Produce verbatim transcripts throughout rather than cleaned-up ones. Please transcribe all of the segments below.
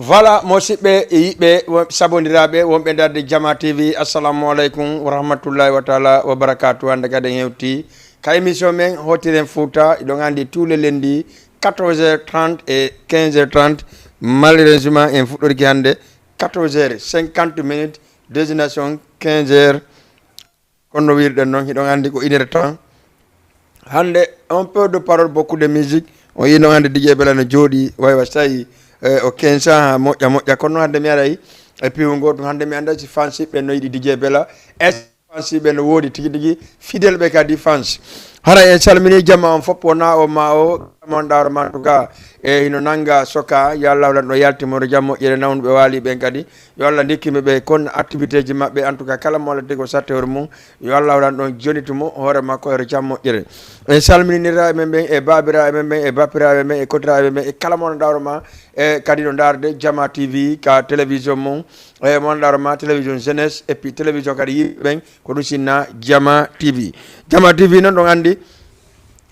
Voilà, musidɓe e yiɓɓe, wo-, sabondiraaɓe wonɓe darde Jama T V, assalamu aleykum wa rahmatullahi wa taala wa barakatuh. Hannde kadi en hewti ka émission men Hotiren Fouta. Iɗon anndi tous les lundis, quatorze heures trente et quinze heures trente. Malheureusement, en fuɗɗorki hannde quatorze heures cinquante minutes, destination quinze heures. Kono no wirɗen noon, hiɗon anndi ko une heure temps. Hannde, un peu de parole, beaucoup de musique. On yino hannde D J Bella no jooɗi, way wa sayi, eh, o kensa ha moƴƴa, moƴƴa. Kono hannde mi aray e piwu ngo ɗum. Hannde mi annda si fans ɓe no yiɗi D J Bella. Est-ce que fans ɓe no woodi tigi tigi fidèle ɓe kadi fans? Hara en salmini jama on fof, wona o ma o, mon ɗawro ma, en tout cas, e hino nanga soka, yo Allah lan ɗo yalti mo jam moƴƴere, nawnuɓe waali ɓen kadi. Yo Allah ndikkiɓe ɓe kon activité ji maɓɓe. En tout cas, kala mo Allah tigi o satte hoore mum, yo Allah waɗan ɗon joniti mo hoore makko e jam moƴƴere. En salmininira e men ɓen, e baabira e men ɓen, e bapira e men ɓen, e kotira e men ɓen, e kala mo no ɗawro ma, e kadi no ndaarde Jama T V ka télévision mum, e mo no ɗawro ma télévision jeunesse, et puis télévision kadi yimɓe ɓen, ko ɗum sinna Jama T V. Jama T V noon ɗon anndi,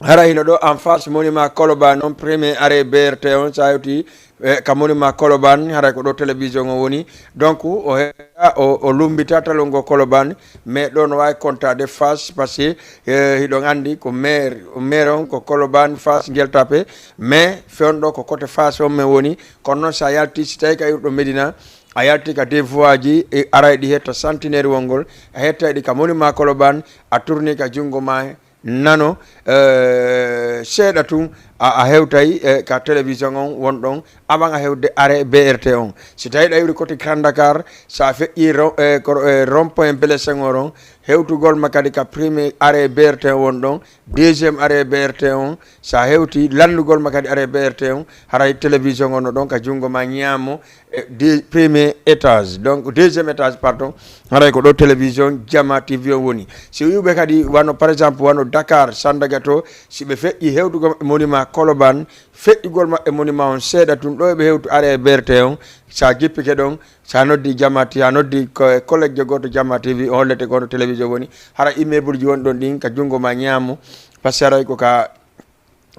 hara hino ɗo en face monument Colobane on, premier arrêt B R T on, sa hewti, e, ka monument Colobane, haray ko ɗo télévision on woni. Donc, o heɗa, o, o lumbita talongo Colobane, mais ɗo no waawi kontaade face, parce que, e, hiɗon anndi ko maire, maire on ko Colobane, Fass, Gueule Tapée, mais fewndo ko côté face on men woni. Kono noon sa yalti, si tawi ka iwɗo Médina, a yalti ka deux voies ji, e, aray ɗi hetta centenaire wongol, a hettay ɗi ka monument Colobane, a tourni ka junngo ma nano, eh, seeɗa tun, a, a hewtay, eh, ka télévision on won ɗon, avant a hewde arrêt B R T on. Si tawi ɗa iwri côté Grand Dakar, sa feƴƴi ro-, eh, ko, eh, rond-point Blaise Senghor on, hewtugol ma kadi ka premier arrêt B R T on won ɗon, deuxième arrêt B R T on, sa hewti landugol ma kadi arrêt B R T on, haray télévision on no ɗon ka junngo ma ñaamo, e, de-, premier étage, donc deuxième étage, pardon, haray ko ɗo télévision Jama T V on woni. Si iwɓe kadi wano, par exemple, wano Dakar, Sandaga to, si ɓe feƴƴi hewtugol maɓɓe monument Colobane, feƴƴugol maɓɓe monument on seeɗa tun, ɗo eɓe hewtu arrêt B R T on, sa jippike ɗon, sa noddi Jama T V, a noddi ko, collègue goto Jama T V, o hollete ko hono télévision woni, hara immeuble ji won ɗon ɗin ka junngo ma ñaamo, parce que haray ko ka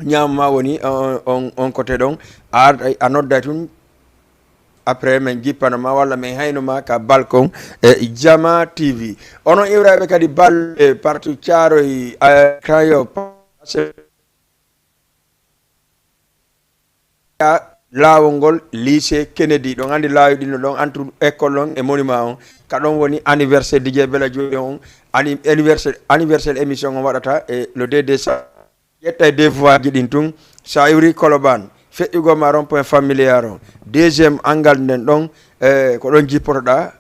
ñaamo ma woni on, on, on côté ɗon, a arta, a nodda tun, après min jippano ma walla min hayno ma ka balcon e Jama T V. Onon iwrayɓe kadi bal e parti Thiaroye, eh, Grand Yoff, laawol ngol lycée Kennedy, ɗon anndi laawi ɗin no ɗon entre école on e monument on. Ka ɗon woni anniversaire D J Bella Joe on, anni-, anniversaire, anniversaire émission on waɗata e le deux décembre. Ƴetta e deux voies ji ɗin tun, sa iwri Colobane, feƴƴugol ma rond-point familial on, deuxième angal nden ɗon, e ko ɗon jippotoɗa,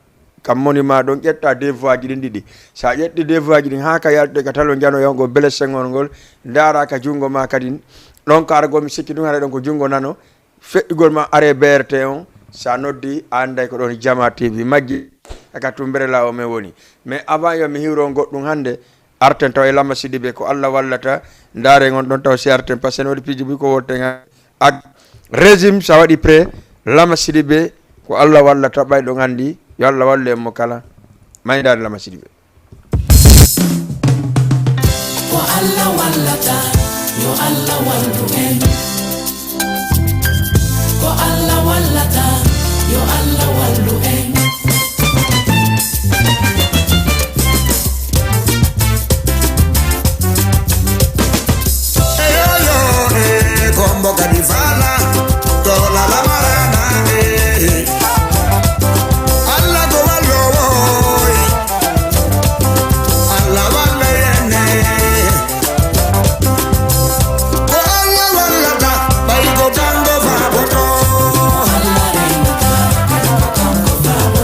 kam monument ɗon, ƴetta deux voies ji ɗin ɗiɗi. Sa ƴetti deux voies ji ɗin haa ka yaltude ka talo njano yawngol Blaise Senghor ngol, ndaara ka junngo ma kadin, ɗon ka argol mi sikki ɗum haray ɗon ko junngo nano, feƴƴugol ma arrêt B R T on, sa noddi, a annday ko ɗon Jama T V majji, aka tumbere laawol men woni. Mais avant yo mi hiwro on goɗɗum hannde, arten taw e Lama Sidibé, ko Allah wallata, ndaaren on ɗon taw si arten, parce que no waɗi piiji buy ko wotten ha. Ak régime, sa waɗi prêt, Lama Sidibé, ko Allah wallata, ɓay ɗon anndi, yo Allah wallu en mo kala. May ndaaren Lama Sidibé. Ko Allah wallata, yo Allah wallu en. Ko Allah wallata, yo Allah wallu en. Eyo, yo, eh, kombo kadi fala, to la la marana, eh. Allah ko wallo, eh. Allah wallo yenne. Ko Allah wallata, ɓay ko kanko faaboto. Allah renata, ko kanko faaboto.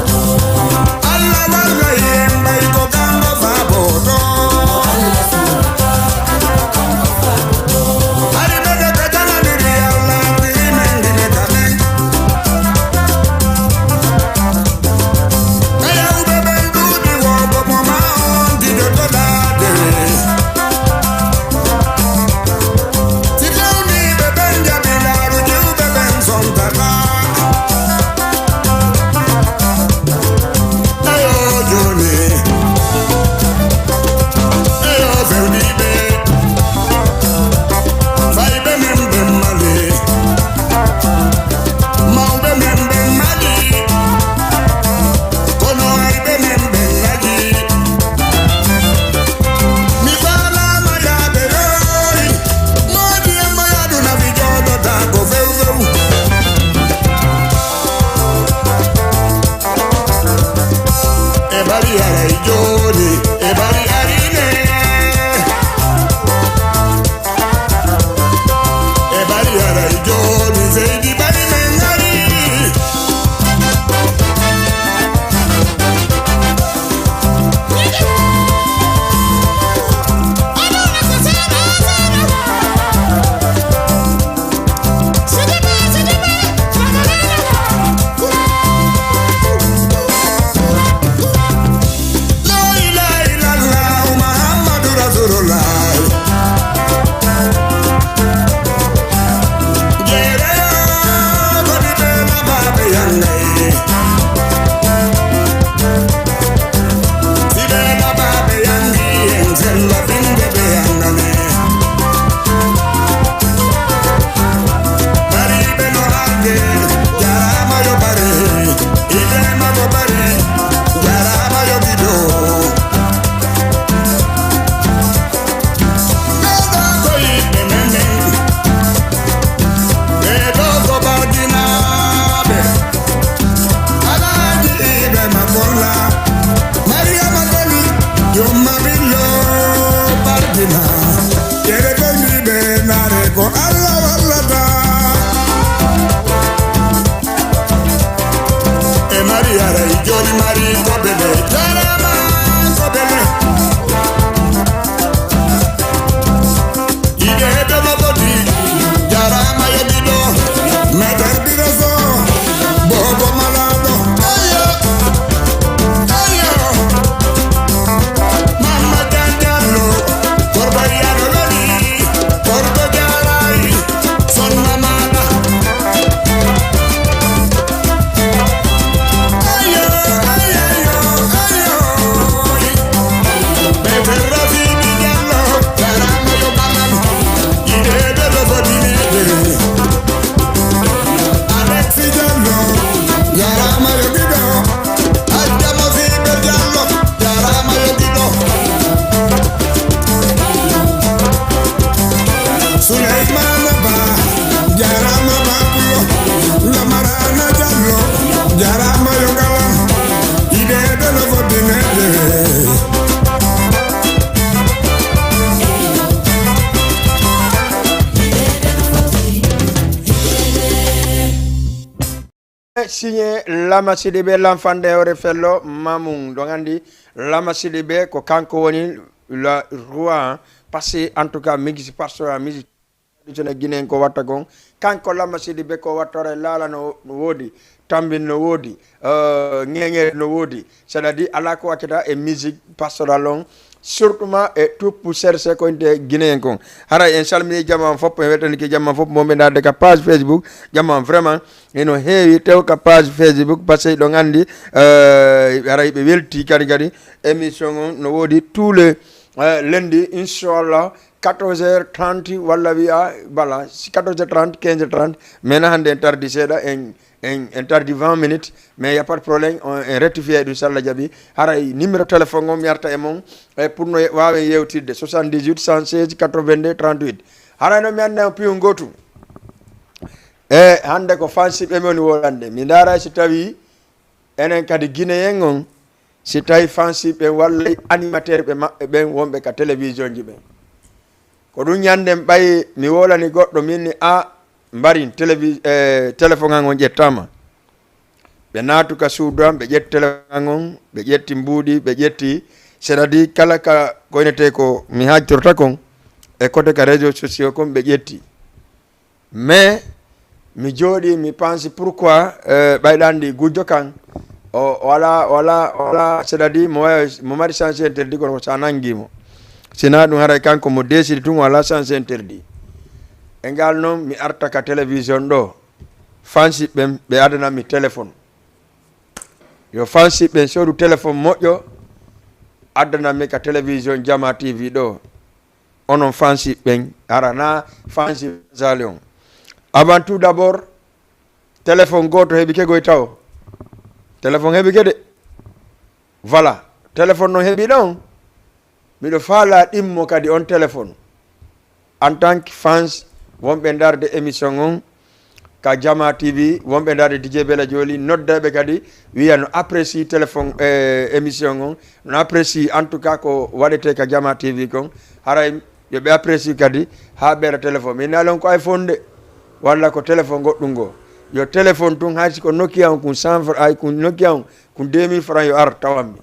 Signé Lama Sidibé, l'enfant de Hoore Fello Mamoun. Ɗon anndi Lama Sidibé ko kanko woni le roi, parce que en tout cas musique pastoral, musique traditionnelle guinéen ko watta kon. Kanko Lama Sidibé ko watta, haray laala no, no woodi, tambin no woodi, euh, ŋeŋeere no woodi. C'est-à-dire alaa ko accata e musique pastoral on, surtout ma e tuppu serse ko inte guinéen kon. Haray en salmini jama on fof, en weltanike jama on fof, mo ɓe ndaarde ka page Facebook, jama on vraiment eno heewi tew ka page Facebook, parce que ɗon anndi, euh, haray ɓe welti kadi, kadi émission on no woodi tous les, euh, lundi, inchallah, quatorze heures trente, walla wiya, voilà, si quatorze heures trente, quinze heures trente, mais na hannde en tardi seeɗa, en, en, en tardi vingt minutes, mais y a pas de problème, on, en rectifie ɗum, so Allah jaɓi. Haray numéro téléphone on mi arta e mon, e pour no waawen yewtidde, soixante-dix-huit, cent seize, quatre-vingt-deux, trente-huit. Haray noon mi annda on piyu ngootu. E hannde ko fansiɓe mi woni wolande. Mi ndaara si tawi enen kadi Guinéen on, si tawi fansiɓe walla animateur ɓe maɓɓe ɓen wonɓe ka télévision ji ɓen. Ko ɗum ñanden ɓay mi wolani goɗɗo, min ni a mbarin télévi-, e, téléphone an on ƴettama. Ɓe naatu ka suudu am, ɓe ƴetti téléphone an on, ɓe ƴetti mbuuɗi, ɓe ƴetti, c'est-à-dire kala ka koynetee ko mi haajtorta kon, e côté ka réseaux sociaux kon ɓe ƴetti. Mais mi jooɗi, mi pensi pourquoi, euh, ɓayɗan ɗi gujjo kan, o, o ala, o ala, o ala, c'est-à-dire mo wawi, mo mari sens interdit kono sa nangi mo. Sina ɗum haray kanko mo décide tun o ala sens interdit. E ngal noon mi arta ka télévision ɗo. Fansi ɓen ɓe adana mi téléphone. Yo fansi ɓen sodu téléphone moƴƴo addana mi ka télévision Jama T V ɗo. Onon fansi ɓen, hara na fansi sali on. Avant tout d'abord, téléphone gooto heɓi ke goy taw. Téléphone heɓi ke de. Voilà. Téléphone non heɓi ɗon. Miɗo faala ɗimmo kadi on téléphone. En tant que fans, wonɓe ndarde émission on, ka Jama T V, wonɓe ndarde D J Bella Joli, noddeɓe kadi, wiya no apprécie téléphone, eh, émission on, no apprécie en tout cas ko waɗete ka Jama T V kon, haray yo ɓe apprécie kadi ha ɓeera téléphone. Mi naalon ko iPhone de, walla ko téléphone goɗɗum ngo. Yo téléphone tun, hay si ko Nokia on kun cent francs, ay kun Nokia on, kun deux mille francs yo ar tawammi.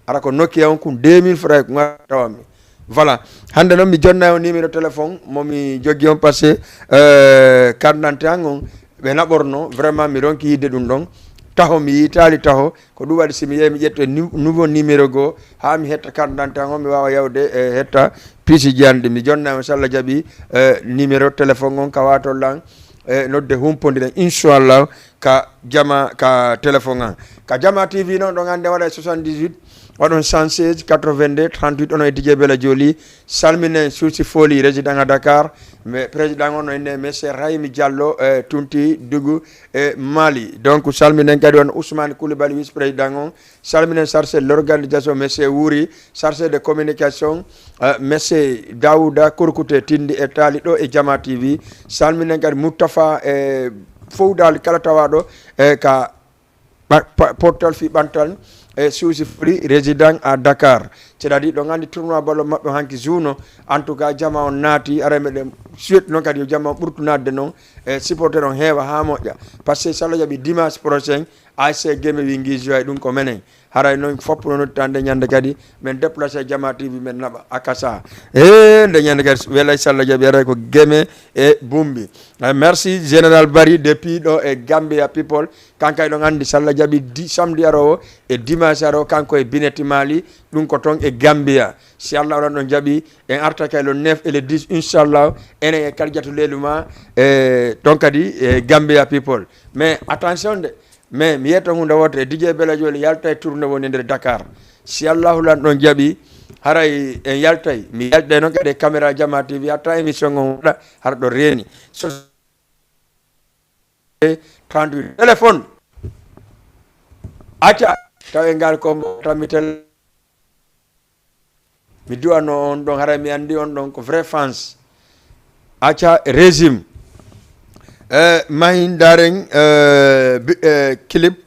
Ara ko Nokia on kun deux mille francs kun ar tawammi. Voilà. Hande non mi jonna on numéro téléphone mo mi joggi on parce que, euh, carte d'identité an on ɓe naɓorno, vraiment mi ronki yidde ɗum ɗon. Taho mi yitali taho, ko ɗum waɗi si mi yehi mi ƴetta nu-, nouveau numéro goo ha mi hetta carte d'identité an on mi wawa yawde e hetta piiji janɗi. Mi jonna on so Allah jaɓi, euh, numéro téléphone on ka watol lan, e nodde humpodiren inchallah ka Jama, ka téléphone an. Ka Jama T V non ɗon ande waɗa e soixante-dix-huit, waɗon cent seize, quatre-vingt-deux, trente-huit, onon e D J Bella Joli. Salminen Suusi Foli, résident à Dakar. Mais président on no inde monsieur Rahimi Diallo, e Tunti Dugu e Mali. Donc salminen kadi on Ousmane Koulibaly, vice président on. Salminen chargé de l'organisation, monsieur Wuri, chargé de communication, euh, monsieur Daouda Kurkute Tindi e Tali ɗo e Jama T V. Salminen kadi Moutafa e fof dal kala tawaɗo e ka ɓa-, pa-, portal fi ɓantal e Suusi Foli résident à Dakar. C'est-à-dire ɗo gandi tournoi ballon maɓɓe hanki juno. En tout cas, Jama on naati, ara meɗen suwet noon kadi yo Jama on ɓurtu naatde noon e supporter on heewa ha moƴƴa. Parce que so Allah jaɓi dimanche prochain, A S C Guémé wi ngiijoya ɗum ko menen. Haray noon foppuno nottande ñande kadi, men déplacé Jama T V, men naɓa Akasa. E nde ñande kadi, welay so Allah jaɓi, haray ko Guémé e Bumbi. Eh, merci Général Bari depuis ɗo e Gambia People. Kanko eɗon anndi so Allah jaɓi di-, samedi arowo e dimanche arowo, kanko e Bineti Mali, ɗum ko toon e Gambia. Si Allah oɗon ɗon jaɓi, en arta kay le neuf et le dix, inchallah, enen e Kadijatou Leluma, e toon kadi e Gambia People. Mais attention de, mais mi yetto hunde wootere, D J Bella Joli yalta e tournée woni nder Dakar. Si Allahu lan ɗon jaɓi, haray en yaltay. Mi yaltay noon kadi e caméra Jama T V, hatta émission on waɗa, hara ɗo reeni. So trente-huit. Téléphone. Acca, taw e ngal ko mo tammi tel-, mi duwano on ɗon, haray mi anndi on ɗon ko vrai fans. Acca, régime. Eh, mahin daren, eh, bi-, eh, clip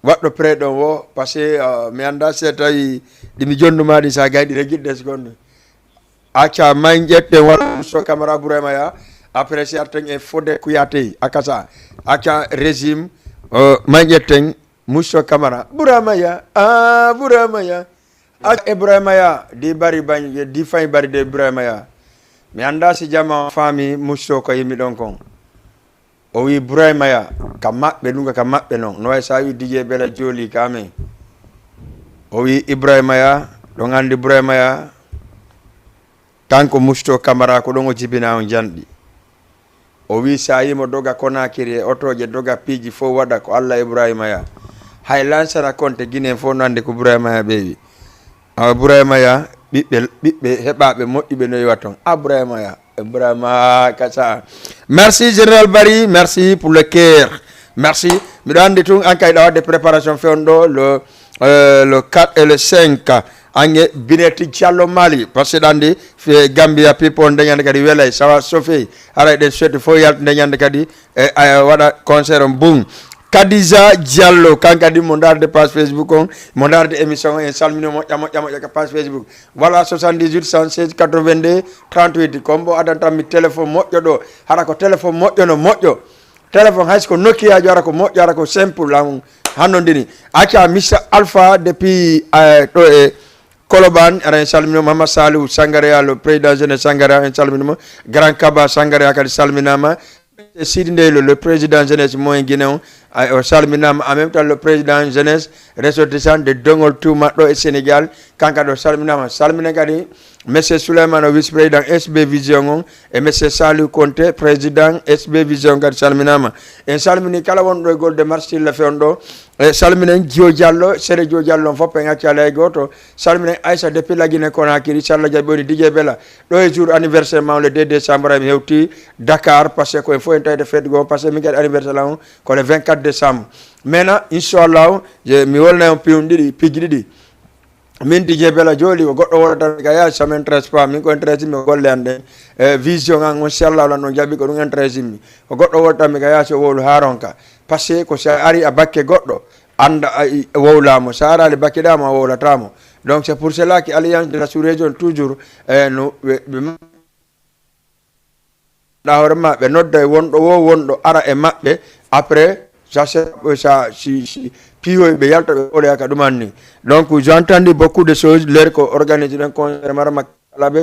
waɗɗo prêt ɗon wo, parce que, eh, mi annda si tawi ɗi mi jonnuma ɗi sa gayɗi regidde seconde. Acca, mahin ƴetten wala so caméra Bourama ya. Après si arten e Fodé Kouyaté, Akasa. Acca, régime. O, man ƴetten, Musto Kamara. Burama ya, ah, Burama ya. A Ibrahima ya, di bari bañ, di fañ bari de Ibrahima ya. Mi anndaa si jama faami Musto ko yimmi ɗon kon. O wi Ibrahima ya, ka maɓɓe, ɗum ka maɓɓe non. No way sa wi D J Bela Joli ka amen. O wi Ibrahima ya, ɗon anndi Ibrahima ya. Kanko Musto Kamara ko ɗon o jibina on janɗi. O wi sa yimo doga Konakiri e otoje doga piiji fof waɗa ko Allah Ibrahima ya. Hay lansana konte Guinée fof no anndi ko Ibrahima ya ɓeewi. Awa Ibrahima ya, ɓiɓɓe, ɓiɓɓe heɓaɓe moƴƴuɓe no iwa ton. Ibrahima ya, Ibrahima kasa. Merci Général Barry, merci pour le cœur. Merci. Miɗo anndi tun an kay ɗa wadde préparation fewndo le, euh, le quatre et le cinq. Ange Bineti Diallo Mali, parce que ɗanndi fe Gambia people nde ñande kadi welay, sawa sofi, haray ɗen soti fof yalta nde ñande kadi, e, a, waɗa concert on bun. Kadija Diallo, kan kadi mo ndaarde page Facebook on, mo ndaarde émission on, en salmini moƴƴa, moƴƴa, moƴƴa ka page Facebook. Voilà, soixante-dix-huit, cent seize, quatre-vingt-deux, trente-huit. Ko mbo adantan mi téléphone moƴƴo ɗo, hara ko téléphone moƴƴo no moƴƴo. Téléphone hay so ko Nokia jo ara ko moƴƴo, ara ko simple lan hannondini. Acca Mister Alpha depuis, euh, ɗo e Koloban, ara en salmino Mama Saliou Sangarea, le président jeunesse Sangarea, en salminimo. Grand Kaba Sangarea kadi salminama. Sidi Ndeylo, le président jeunesse moyen Guinée on, a, o salminama. En même temps, le président jeunesse ressortissant de Dongol Touma ɗo e Sénégal, kanka ɗo salminama. Salmina kadi Monsieur Souleymane, o vice président S B Vision on, e Monsieur Saliou Konté, président S B Vision kadi salminama. En salmini kala wonɗo e Golde Marche Tilla fewndo. E salminen Jio Diallo, Sere Jio Diallo on fof en accaali hay gooto. Salminen Aissa depuis la Guinée Conakry, Salla Jabi woni D J Bella. Ɗo e jour anniversaire ma on le deux décembre, mi hewti Dakar, parce que ko en fof en tawde fête goo, parce que min kadi anniversaire lan on ko le vingt-quatre décembre. Maintenant, inchallahu, je, mi wolnay on piwun ɗiɗi, piji ɗiɗi. Min D J Bella Joli, ko goɗɗo wonata mi ka yaasi, ça m'intéresse pas, min ko intéresse mi ko golle an ɗen. E vision an on, si Allah lan on jaɓi ko ɗum intéresse mi. Ko goɗɗo wonata mi ka yaasi o wowlu haa ronka. Parce que ko si a ari a bakke goɗɗo, annda a, i, wowlaa mo. Si a araali bakke ɗaa mo, a wowlataa mo. Donc c'est pour cela que Alliance de la Sous-Région toujours, e, no, ɓe, ɓe ɗa hoore ma, ɓe nodda e wonɗo wo, wonɗo ara e maɓɓe. Après, ça, c'est, ça, si, si, piyoy ɓe yalta ɓe ɓoɗoya ka ɗum anni. Donc, j'ai entendu beaucoup de choses, l'heure ko organiser ɗen concert mara makka kala ɓe,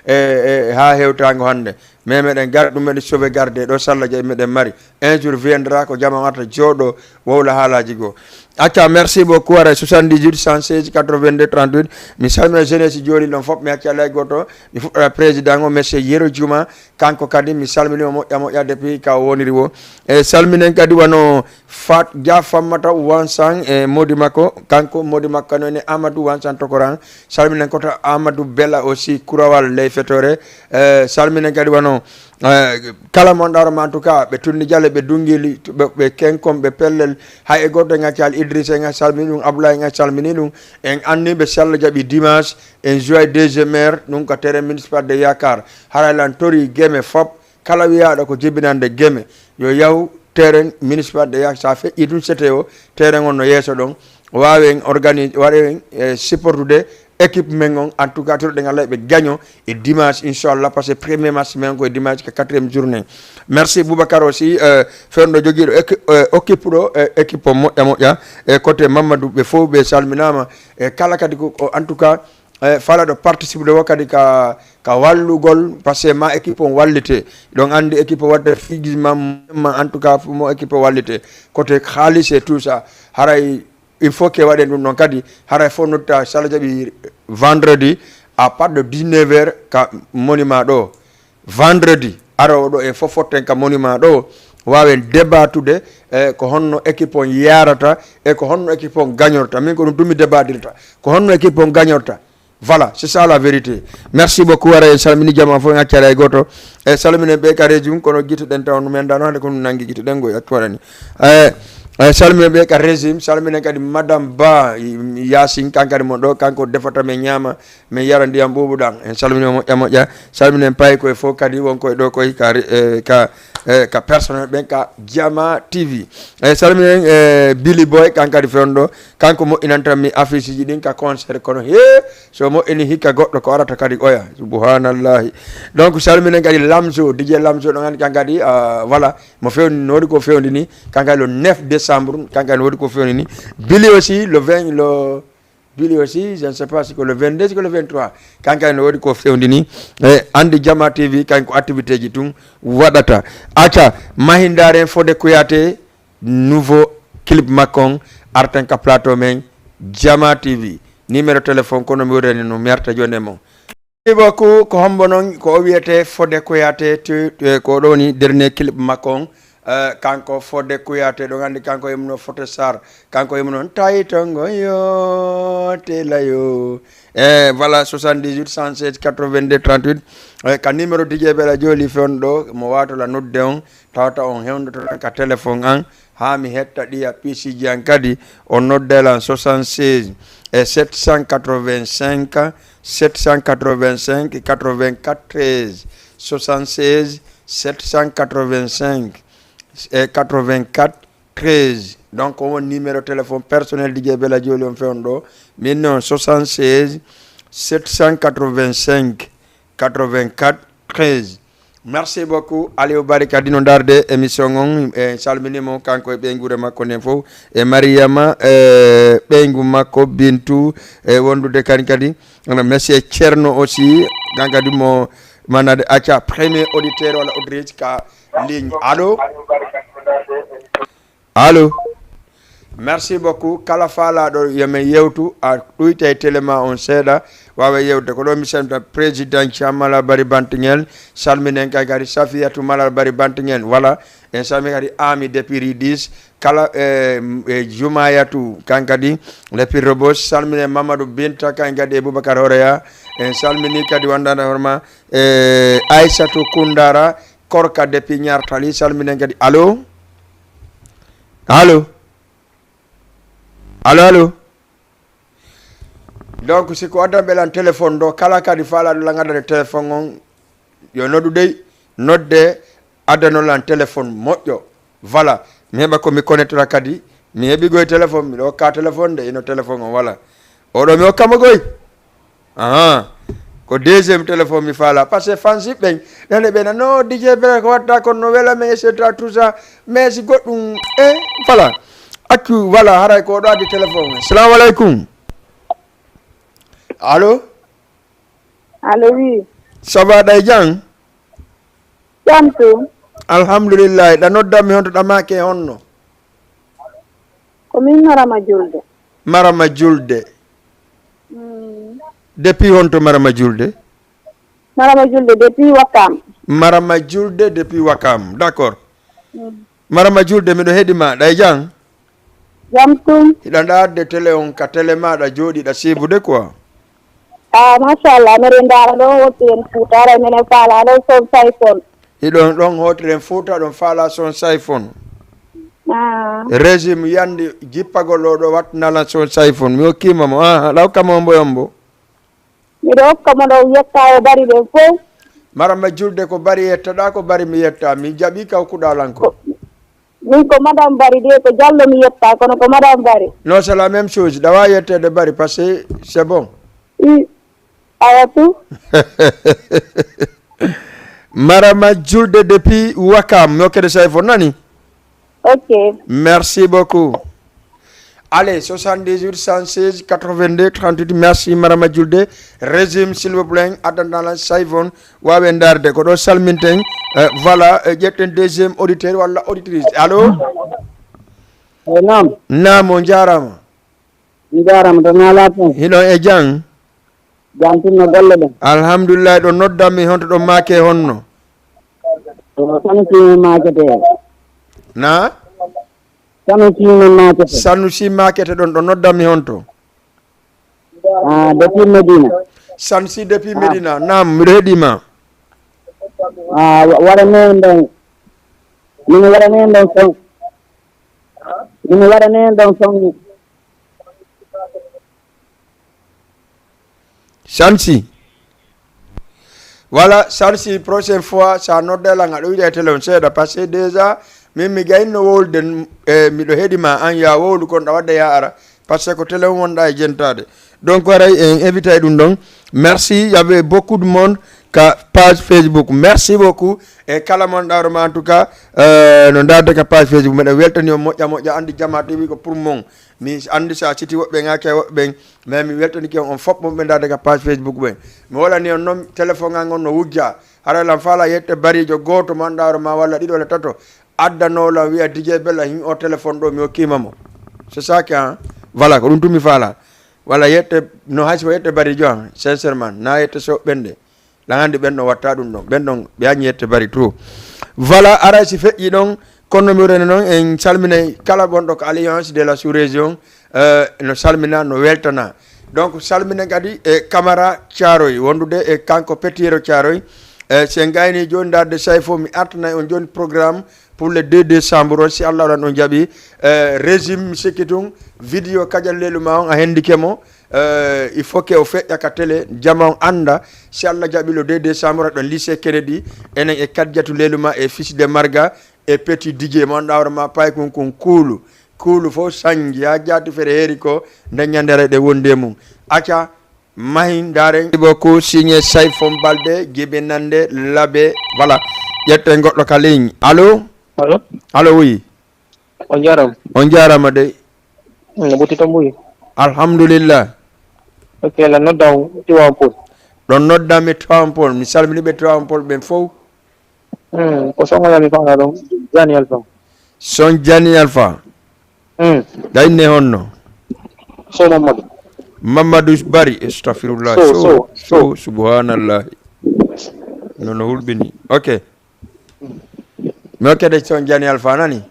e, e, haa hewtaango hannde. Mais meɗen gara ɗum, meɗen sauvegarde ɗo, Salla Jabi meɗen mari. Un jour viendra ko jama warta jooɗo wowla haalaaji goo. Acca, merci beaucoup. Ara soixante-dix-huit, cent seize, quatre-vingt-deux, trente-huit. Mi salmina jeunesse Joli ɗon fof, mi acca lay gooto. Mi fuɗɗora président o, monsieur Yero Juma. Kanko kadi mi salmini o moƴƴa moƴƴa depuis ka o woniri wo. E salminen kadi wano Fat Dia Fammata Wansan e modi makko. Kanko modi makko no ene Amadou Wansan Tokoran. Salminen koto Amadou Bella aussi Kurawal ley fetore. E salminen kadi wano, e, kala mon ɗaro ma, en tout cas, ɓe Tunni Jalle, ɓe Dungili, ɓe, ɓe Kenkon, ɓe Pellel. Hay e goto en accaali Idrissa, en salmini ɗum, Abdoulaye en salmini ɗum. En anni ɓe Salla Jabi dimanche, en joie deuxième heure, ɗum ko terrain municipal de Yakar. Haray lan tori Geme fop, kala wiyaaɗo ko jibinande Geme, yo yahu terrain municipal de Yakar. Sa feƴƴi tun C T O, terrain on no yeeso ɗon. Waawen organise, waɗen, e, supportude équipe men on. En tout cas, toɗɗen Allah ɓe gaño e dimanche, inchallah, parce que premier match men ko e dimanche, ko quatrième journée. Merci Boubacar aussi, e, fewndo jogiiɗo équi-, e, équipe ɗo, e, équipe o moƴƴa moƴƴa. E côté Mamadou, ɓe fof ɓe salminama. E kala kadi ko, ko, en tout cas, e, fala ɗo participe ɗo kadi ka, ka wallugol, parce que ma équipe on wallite. Ɗon anndi équipe o waɗde figis ma, ma, en tout cas, mo équipe o wallite. Côté haalis et tout ça, haray il faut que waɗen ɗum ɗon kadi, haray fof noddita Salla Jabi vendredi à partir de dix-neuf heures ka monument ɗo. Vendredi, arowo ɗo en fof fotten ka monument ɗo, waawen débattude, e ko honno équipe on yarata, e ko honno équipe on gañorta. Min ko ɗum tun mi débattirta. Ko honno équipe on gañorta. Voilà, c'est ça la vérité. Merci beaucoup. Ara en salmini jama fof, en accani hay gooto. E salminen ɓe ka région, kono gite ɗen taw no men dano hande ko nangi gite ɗen go accu waɗani. E, e salminen ɓe ka régime, salminen kadi Madame Ba, Yasin, kan kadi mo ɗo, kanko defata men ñaama, men yara ndiyam ɓuuɓuɗam. En salmini mo moƴƴa moƴƴa. Salminen pay koye fof kadi won koye ɗo koye ka, e, ka, e, ka personnel ɓen ka Jama T V. E salminen, e, Billy Boy, kan kadi fewndo. Kanko moƴƴinanta mi affiche ji ɗin ka concert kono he, so moƴƴini hikka goɗɗo ko arata kadi oya. Subhanallahi. Donc salminen kadi Lamzo, D J Lamzo ɗon anndi kan kadi, ah, voilà, mo fewndi noori ko fewndini, kan kadi le neuf décembre. décembre, kanko ne woodi ko fewni ni. Bili aussi, le vingt, le, Bili aussi, je ne sais pas si ko le vingt-deux, si ko le vingt-trois. Kanko ne woodi ko fewndi ni. E, andi Jama T V, kanko activité ji tun waɗata. Acca, Mahindaren Fode Kouyaté, nouveau clip makko on, artan ka plateau men, Jama T V. Numéro téléphone, kono mi wurani no mi arta jooni e mon. Merci beaucoup. Ko hombo noon? Ko o wiyete Fode Kouyaté, tu, eh, ko ɗo woni dernier clip makko on. Eh, kanko Fode Kouyaté, ɗon anndi kanko yemuno Fote Sarr, kanko yemuno tawi to ngo yo telayo. Eh, voilà, soixante-dix-huit, cent seize, quatre-vingt-deux, trente-huit. Eh, ka numéro D J Bella Joli fewndo ɗo, mo watola nodde on, tawata on hewndo to ka téléphone an, haa mi hetta ɗiya P C G an kadi, o nodda lan soixante-seize e sept cent quatre-vingt-cinq, sept cent quatre-vingt-cinq, quatre-vingt-quatre treize, soixante-seize sept cent quatre-vingt-cinq et quatre-vingt-quatre treize. Donc, on numéro téléphone personnel D J Bella Joli on fewndo ɗo. Min noon, soixante-seize sept cent quatre-vingt-cinq quatre-vingt-quatre treize. Merci beaucoup. Aliou Bari kadi no darde émission on. En salminimo kanko e ɓeynguure makko nden fof. E Mariama, e ɓeyngu makko Bintu, e wondude kadi kadi. Monsieur Thierno aussi, kan kadi mo manade acca premier auditeur walla auditrice ka ligne. Allô? Allô? Merci beaucoup. Kala faalaaɗo yo men yewtu, a ɗuyta e télé ma on seeɗa, waawa yewtude. Ko ɗo mi salmita président Thiam Mala Bari Bantingel, salminen kay kadi Safiyatu Malal Bari Bantingel. Voilà, en salmi kadi Ami depuis rue dix, kala, eh, eh, Jumayatu kan kadi depuis Rebeuss, salminen Mamadou Binta kan kadi e Boubacar Horeya, en salmini kadi wondanda horma, eh, Aissatou Koundara, Korka depuis Niartali, salminen kadi. Allô? Allô? Allô, allô? Donc, si ko addan ɓe lan téléphone ɗo, kala kadi faalaaɗo lan addande téléphone on, yo noddu dey, nodde, addano lan téléphone moƴƴo. Voilà, mi heɓa ko mi connectera kadi, mi heɓi goy téléphone, miɗo hokka téléphone de, ino téléphone on, voilà. Oɗo mi hokka mo goy. Ahan. Ko deuxième téléphone mi faala. Parce que fansi ɓen, nane ɓe na, "Non, D J Bella ko watta kon no wela men, et cetera, tout ça." Mais si goɗɗum, eh, voilà. Accu, voilà, haray ko ɗo addi téléphone. Salamu aleykum. Allô? Allô, oui. Ça va, ɗay jang? Jam tum. Alhamdulillah. Ɗa noddanmi honto, ɗa maake honno? Ko min Marama Julde. Marama Julde. Mm. Depuis honto Marama Julde? Marama Julde depuis Wakam. Marama Julde depuis Wakam. D'accord. Mm. Marama Julde, miɗo heɗi ma. Ɗay jang? Jam tum. Hiɗa ndaarde télé on ka télé maɗa jooɗiɗa siibude quoi? Ah, machallah, meɗen ndaara ɗo, wonti en Fuuta, aray menen faala ɗo son sayfon. Hiɗon ɗon hootiren Fuuta, ɗon faala son sayfon. Ah. Régime yandi jippagol ɗo, ɗo wattanalan son sayfon. Mi hokkima mo. Ah, law kama ombo e ombo. Miɗo hokka mo ɗo yetta e bari ɓen fof. Marama Julde, ko bari yettaɗa, ko bari mi yetta. Mi jaɓi kaw kuɗalan ko. Ko, min ko Madame Bari de, ko Jallo mi yetta, kono ko Madame Bari. Non, c'est la même chose. Ɗa waawi yetteede Bari, parce que c'est bon. I, awa tu. Marama Julde depuis Wakam, mi hokkede sayfo, nani? Ok. Merci beaucoup. Allez, soixante-dix-huit, cent seize, quatre-vingt-deux, trente-huit. Merci, Marama Julde. Régime, s'il vous plaît, addantalan sayfon, waawen ndaarde. Ko ɗo salminten. Euh, voilà, euh, ƴetten deuxième auditeur walla auditrice. Allô? Eyi, naam. Naam, on njaaraama. On njaaraama, to naalaa toon. Hiɗon e jam? Jam tun no golle ɗen. Alhamdulillahi, ɗo noddanmi, honto ɗon maake honno? To Sanusi Makete. Na? Sanusi Makete. Sanusi Makete ɗon, ɗo noddanmi honto? Ah, depuis Medina. Sanusi depuis Ah. Medina. Naam, miɗo heɗii ma. Ah, wa-, waɗanee en ɗon. Min waɗanee en ɗon son. Min waɗanee en ɗon son. Sansi. Voilà, Sansi, prochaine fois, sa nodde lan, aɗa wiyde e téléphone seeɗa, parce que déjà, min mi gayno wowlude, eh, miɗo heɗi ma, an ya wowlu kon ɗa wadde ya ara, parce que ko téléphone wonɗa e jentaade. Donc, haray en invité ɗum ɗon. Merci, il y avait beaucoup de monde. ka page Facebook. Merci beaucoup. E kala mon ɗawroma, en tout cas, euh, no ndaarde ka page Facebook. Meɗen weltani on moƴƴa moƴƴa. Anndi Jama T V ko pour mon. Mi anndi so a siti woɓɓe ɓen, ŋaaki woɓɓe ɓen. Mais mi weltanike on, on fof mon ɓe ndaarde ka page Facebook ɓen. Mi wolani on noon, téléphone an on no wujja. Hara lan faala yette bariijo gooto man ɗawroma walla ɗiɗo walla tato. Addanoo lan wiya D J Bella hin o téléphone ɗo mi hokkima mo. C'est ça que, hein? Voilà, ko ɗum tun mi faala. Walla yette, no hay so yette bariijo an, sincèrement, na yette so ɓende. Lan anndi ɓen ɗon watta ɗum ɗon. Ɓen ɗon ɓe añi yette bari tout. Voilà, aray si feƴƴi ɗon, kono mi rene noon, en salminay kala wonɗo ko Alliance de la Sous-Région, euh, no salmina, no weltana. Donc, salminen kadi e Camara Thiaroye, wondude e kanko Petiro Thiaroye. E si en gayni jooni ndaarde say fof, mi artanay on jooni programme pour le deux décembre o, si Allah waɗan on jaɓi. Euh, régime mi sikki tun, vidéo kajal lelu ma on a hendike mo. Euh, il faut que o feƴƴa ka télé, jama on annda. Si Allah jaɓi le deux décembre ɗon lycée Kennedy, enen e Kadjatu lelu ma e fils de Marga e petit D J mo annda hoore ma paykun kun kuulu. Kuulu fof sanji, haa jaati fere heeri ko nden ñande aray ɗe wondi e mum. Acca, mahin, ndaaren. Merci beaucoup, signé Sayfon Balde, jibinande, Labe, voilà. Ƴetten goɗɗo ka ligne. Allo? Allo? Allo, oui. On jaaraama. On jaaraama dey. No ɓotti to Mbuy. Alhamdulillah. Ok, la nodda on Tivaouane Peulh. Ɗon nodda mi Tivaouane Peulh. Mi salmini ɓe Tivaouane Peulh ɓen fof. Hmm, ko son oya mi faala ɗon, Jani Alpha. Son Jani Alpha. Hmm. Ɗa inne honno? So Mamadou. Mamadou Bari, astafirullah. So, So, so, so, so. Subhanallah. No, no hulɓini. Ok. Mi hokkete son Jani Alpha, nani?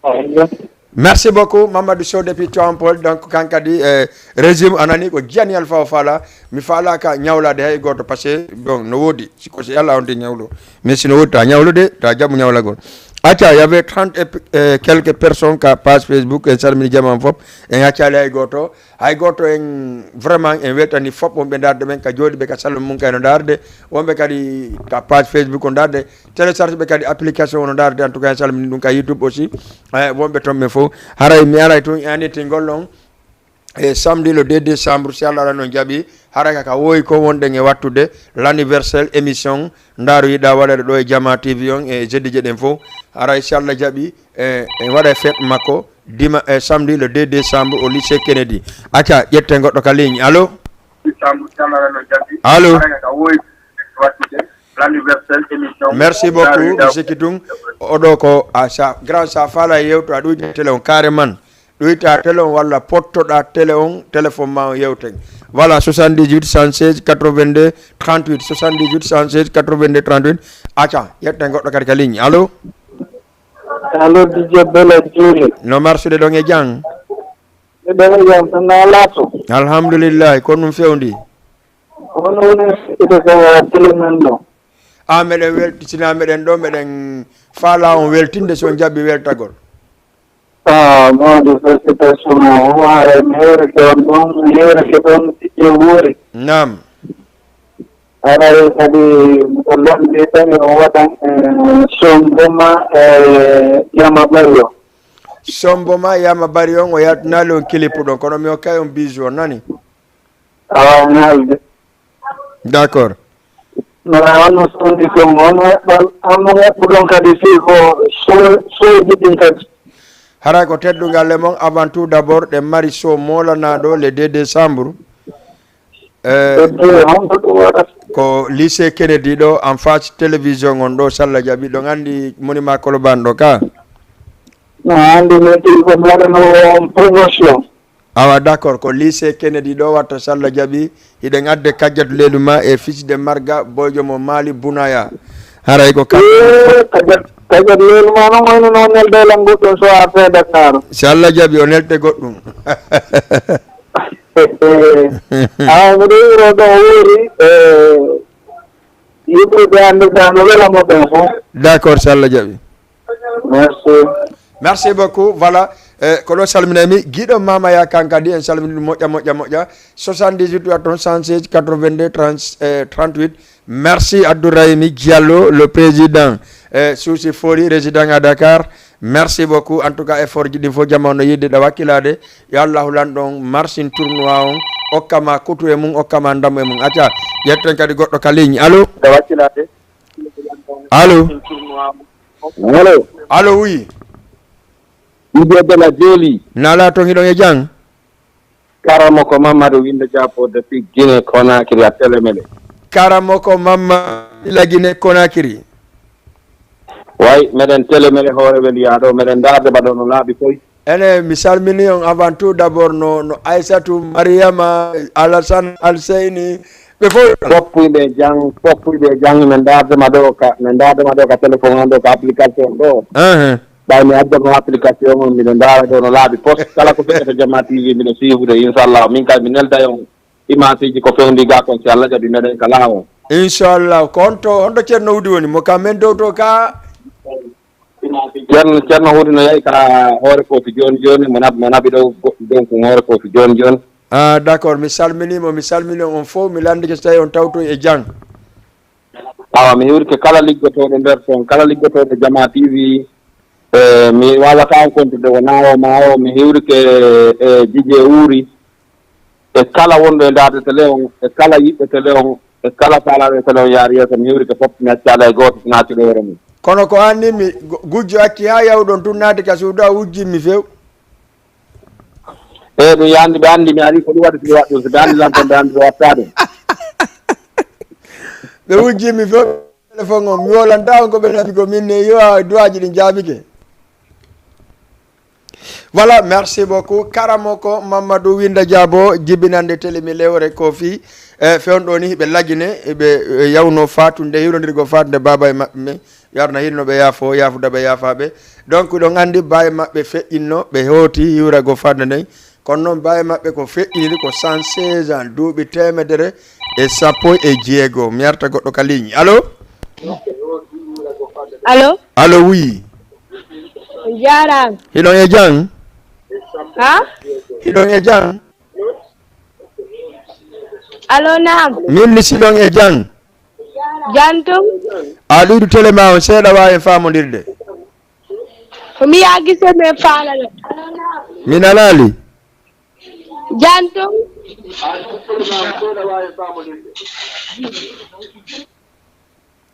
Oh, iya. Merci beaucoup, Mamadou Sow depuis Tivaouane Peulh. Donc, kan kadi, eh, régime a nani ko Jani Alpha o faala. Mi faalaaka ñawlaade hay gooto, parce que, bon, no woodi. Si ko si Allah on te ñawlo. Mais si no woodi, ta ñawlo de, ta jaɓu ñawlagol. Acca, y avait trente et, eh, quelques personnes ka page Facebook, en salmini jama on fof. En accaali hay gooto. Hay gooto en, vraiment, en weltani fof wonɓe ndaarde ɓen ka jooɗiiɓe ka salon mum kay no ndaarde. Wonɓe kadi ka page Facebook o ndaarde. Télécharge ɓe kadi application o no ndaarde. En tout cas, en salmini ɗum ka YouTube aussi. Eh, wonɓe toon ɓen fof. Haray mi aray tun e annitingol on. E samedi le deux décembre, si Allah waɗan on jaɓi. Haray ka, ka woyi ko wonɗen e wattude l'anniversaire émission. Ndaaru yiɗa waɗade ɗo e Jama T V on e jeɗɗi jeɗen fof. Haray si Allah jaɓi, e, en waɗa fête makko. Dima-, eh, samedi le deux décembre au lycée Kennedy. Acca, ƴetten goɗɗo ka ligne. Allo? Allo? Merci beaucoup, mi sikki tun. Oɗo ko, a, sa, grand, sa faala yewto, a ɗuyta télé on carrément. Ɗuyta télé on walla pottoɗa télé on, téléphone ma on yewten. Voilà, soixante-dix-huit, cent seize, quatre-vingt-deux, trente-huit, soixante-dix-huit, cent seize, quatre-vingt-deux, trente-huit. Acca, ƴetten goɗɗo kadi ka ligne. Allo? Allo, D J Bella Juuli. No marsude ɗon e jam? Miɗen e jam, tan alaa to. Alhamdulillahi, ko ɗum fewndi? Hono woni ide ko télé men ɗo? A, meɗen weltitina, meɗen ɗo, meɗen faala on weltinde so on jaɓi weltagol. Ah, mawɗo, félicitations. O haray mi heewrike on ɗon, mi heewrike ɗon e wuuri. Naam. Haray kadi ko lanɗi tawi o waɗan, eh, Somboma, eh, Yama Bari o. Somboma Yama Bari on, o yaltinaali on clip ɗon, kono mi hokkay on bisou on, nani? Awa, naalde. D'accord. No, hono sondi kon, hono heɓɓal, hono heɓɓu ɗon kadi fii ko so-, soodi ɗin kadi. Haray ko teddungal e mon, avant tout d'abord, ɗen mari so moolanaaɗo le deux décembre. Eh, Ko ɗum, honko ɗum waɗata? Ko lycée Kennedy ɗo, en face télévision on ɗo, si Allah jaɓi, ɗon anndi monument Colobane ɗo ka? No anndi min tigi ko mbaɗano on promotion. Awa, d'accord, ko lycée Kennedy ɗo watta, si Allah jaɓi, hiɗen adde kajjatu leelu ma e fils de Marga, boyjo mo Mali Bunaya. Haray ko ka- Eh, kajjat-, kajjat leelu ma noon wayno noon nelde lan goɗɗum so a fee Dakar. Si Allah jaɓi, o nelte goɗɗum. Awa, miɗo wuro ɗo o wuuri, eh, yimɓe ɓe anndirta no wela mo ɓen fof. D'accord, si Allah jaɓi. Merci. Merci beaucoup. Voilà. Eh, ko ɗo salminaymi giɗo Mama Ya kan kadi, en salmini ɗum moƴƴa, moƴƴa, moƴƴa. Soixante-dix-huit, cent seize, quatre-vingt-deux, trente, eh, trente-huit. Merci Abdourahimi Diallo, le président. Eh, Souci Foli, résident à Dakar. Merci beaucoup. En tout cas, effort ji ɗin fof jama no yiɗde ɗa wakkilaade. Yo Allahu lanɗo on marsin tournoi on. okka ma kutu e mum, okka ma ndam e mum. Acca, ƴetten kadi goɗɗo ka ligne. Allo? Nde wakkilade. Allo? Allo? Allo, oui. Ɗiɗo Bela Joli. Nala toon, hiɗon e jam? Karamo ko Mamadou Winde Diapo depuis Guinée Conakry a Telemele. Karamo ko Mamma ila Guinée Conakry. Way, meɗen Telemele hoore weli yaa ɗo, meɗen ndaarde baɗo no laaɓi koy. Ene, mi salmini on avant tout d'abord no, no Aissatou, Mariama, Alassane, Alseyni, ɓe fof. Foppuyɓe jang, foppuyɓe jang, min ndaardema ɗo ka, min ndaardema ɗo ka téléphone on ɗo, ka application ɗo. Ahan. Ɓay mi addanoo application on, miɗo ndaara ɗo no laaɓi pos. Kala ko feƴƴata Jama T V, miɗo suivre, inchallah. Min kay mi nelday on image ji ko fewndi ga kon, si Allah jaɓi meɗen ka laawol. Inchallah. Ko honto, honto Ceerno Huudi woni? Mo ka men dow to ka? Ceerno, Ceerno Huudi no yahi ka hoore koofi jooni jooni, mo nab-, mo naɓi ɗo goɗɗum ɗon ko hoore koofi jooni jooni. Ah, d'accord. Mi salminiima, mi salmini on fof. Mi lanndike so tawii on tawtoyi e jam. Awa, mi hiwrike kala liggotooɗo nder toon, kala liggotooɗo Jama T V. E, mi waawata on kontude, wonaa o maa o, mi hiwrike e Jije Uuri, e kala wonɗo e ndaarde télé on, e kala yiɗɗo télé on, e kala faalaaɗo e télé on yaari yeeso, mi hiwrike fof, mi accaali hay gooto, so naati ɗo hoore mum. Kono ko anni mi gu-, gujjo acci haa yawɗon tun naati ka suudu, a wujjimmi few. E ɗum yandi ɓe andi mi ari ko ɗum waɗi si waɗ ɗum, so ɓe andi lan tan ɓe andi ɗo wattaade. Ɓe wujjimmi fof téléphone on, mi wolanta on ko ɓe naɓi ko min ne, yo a duwaaji ɗin jaabike. Voilà, merci beaucoup. Karamoko Mamadou Winda Diabo, jibinande télé mi lewre kofi. E, fewndo ni, ɓe lagine, ɓe, e, yawno fatunde hiwrondirgo fatunde baba e maɓɓe men. Yarna hirno ɓe yaafo, yaafuda ɓe yaafaɓe. Donc, ɗon andi baye maɓɓe feƴƴinno, ɓe hooti hiwrago fatunde nden. Kono noon baye maɓɓe ko feƴƴiniri ko cent seize ans, duuɓi teemedere e sappo e jeego. Mi arta goɗɗo ka ligne. Allo? Allo? Allo, oui. On jaaraama. Hiɗon e jam? Ha? Hiɗon e jam? Allo, naam. Min ni siɗon e jam? Jam tum. A ɗuyɗu télé ma on seeɗa waawi en faamondirde. Ko mi yaa gise men faalano. Mi nanaali. Jam tum.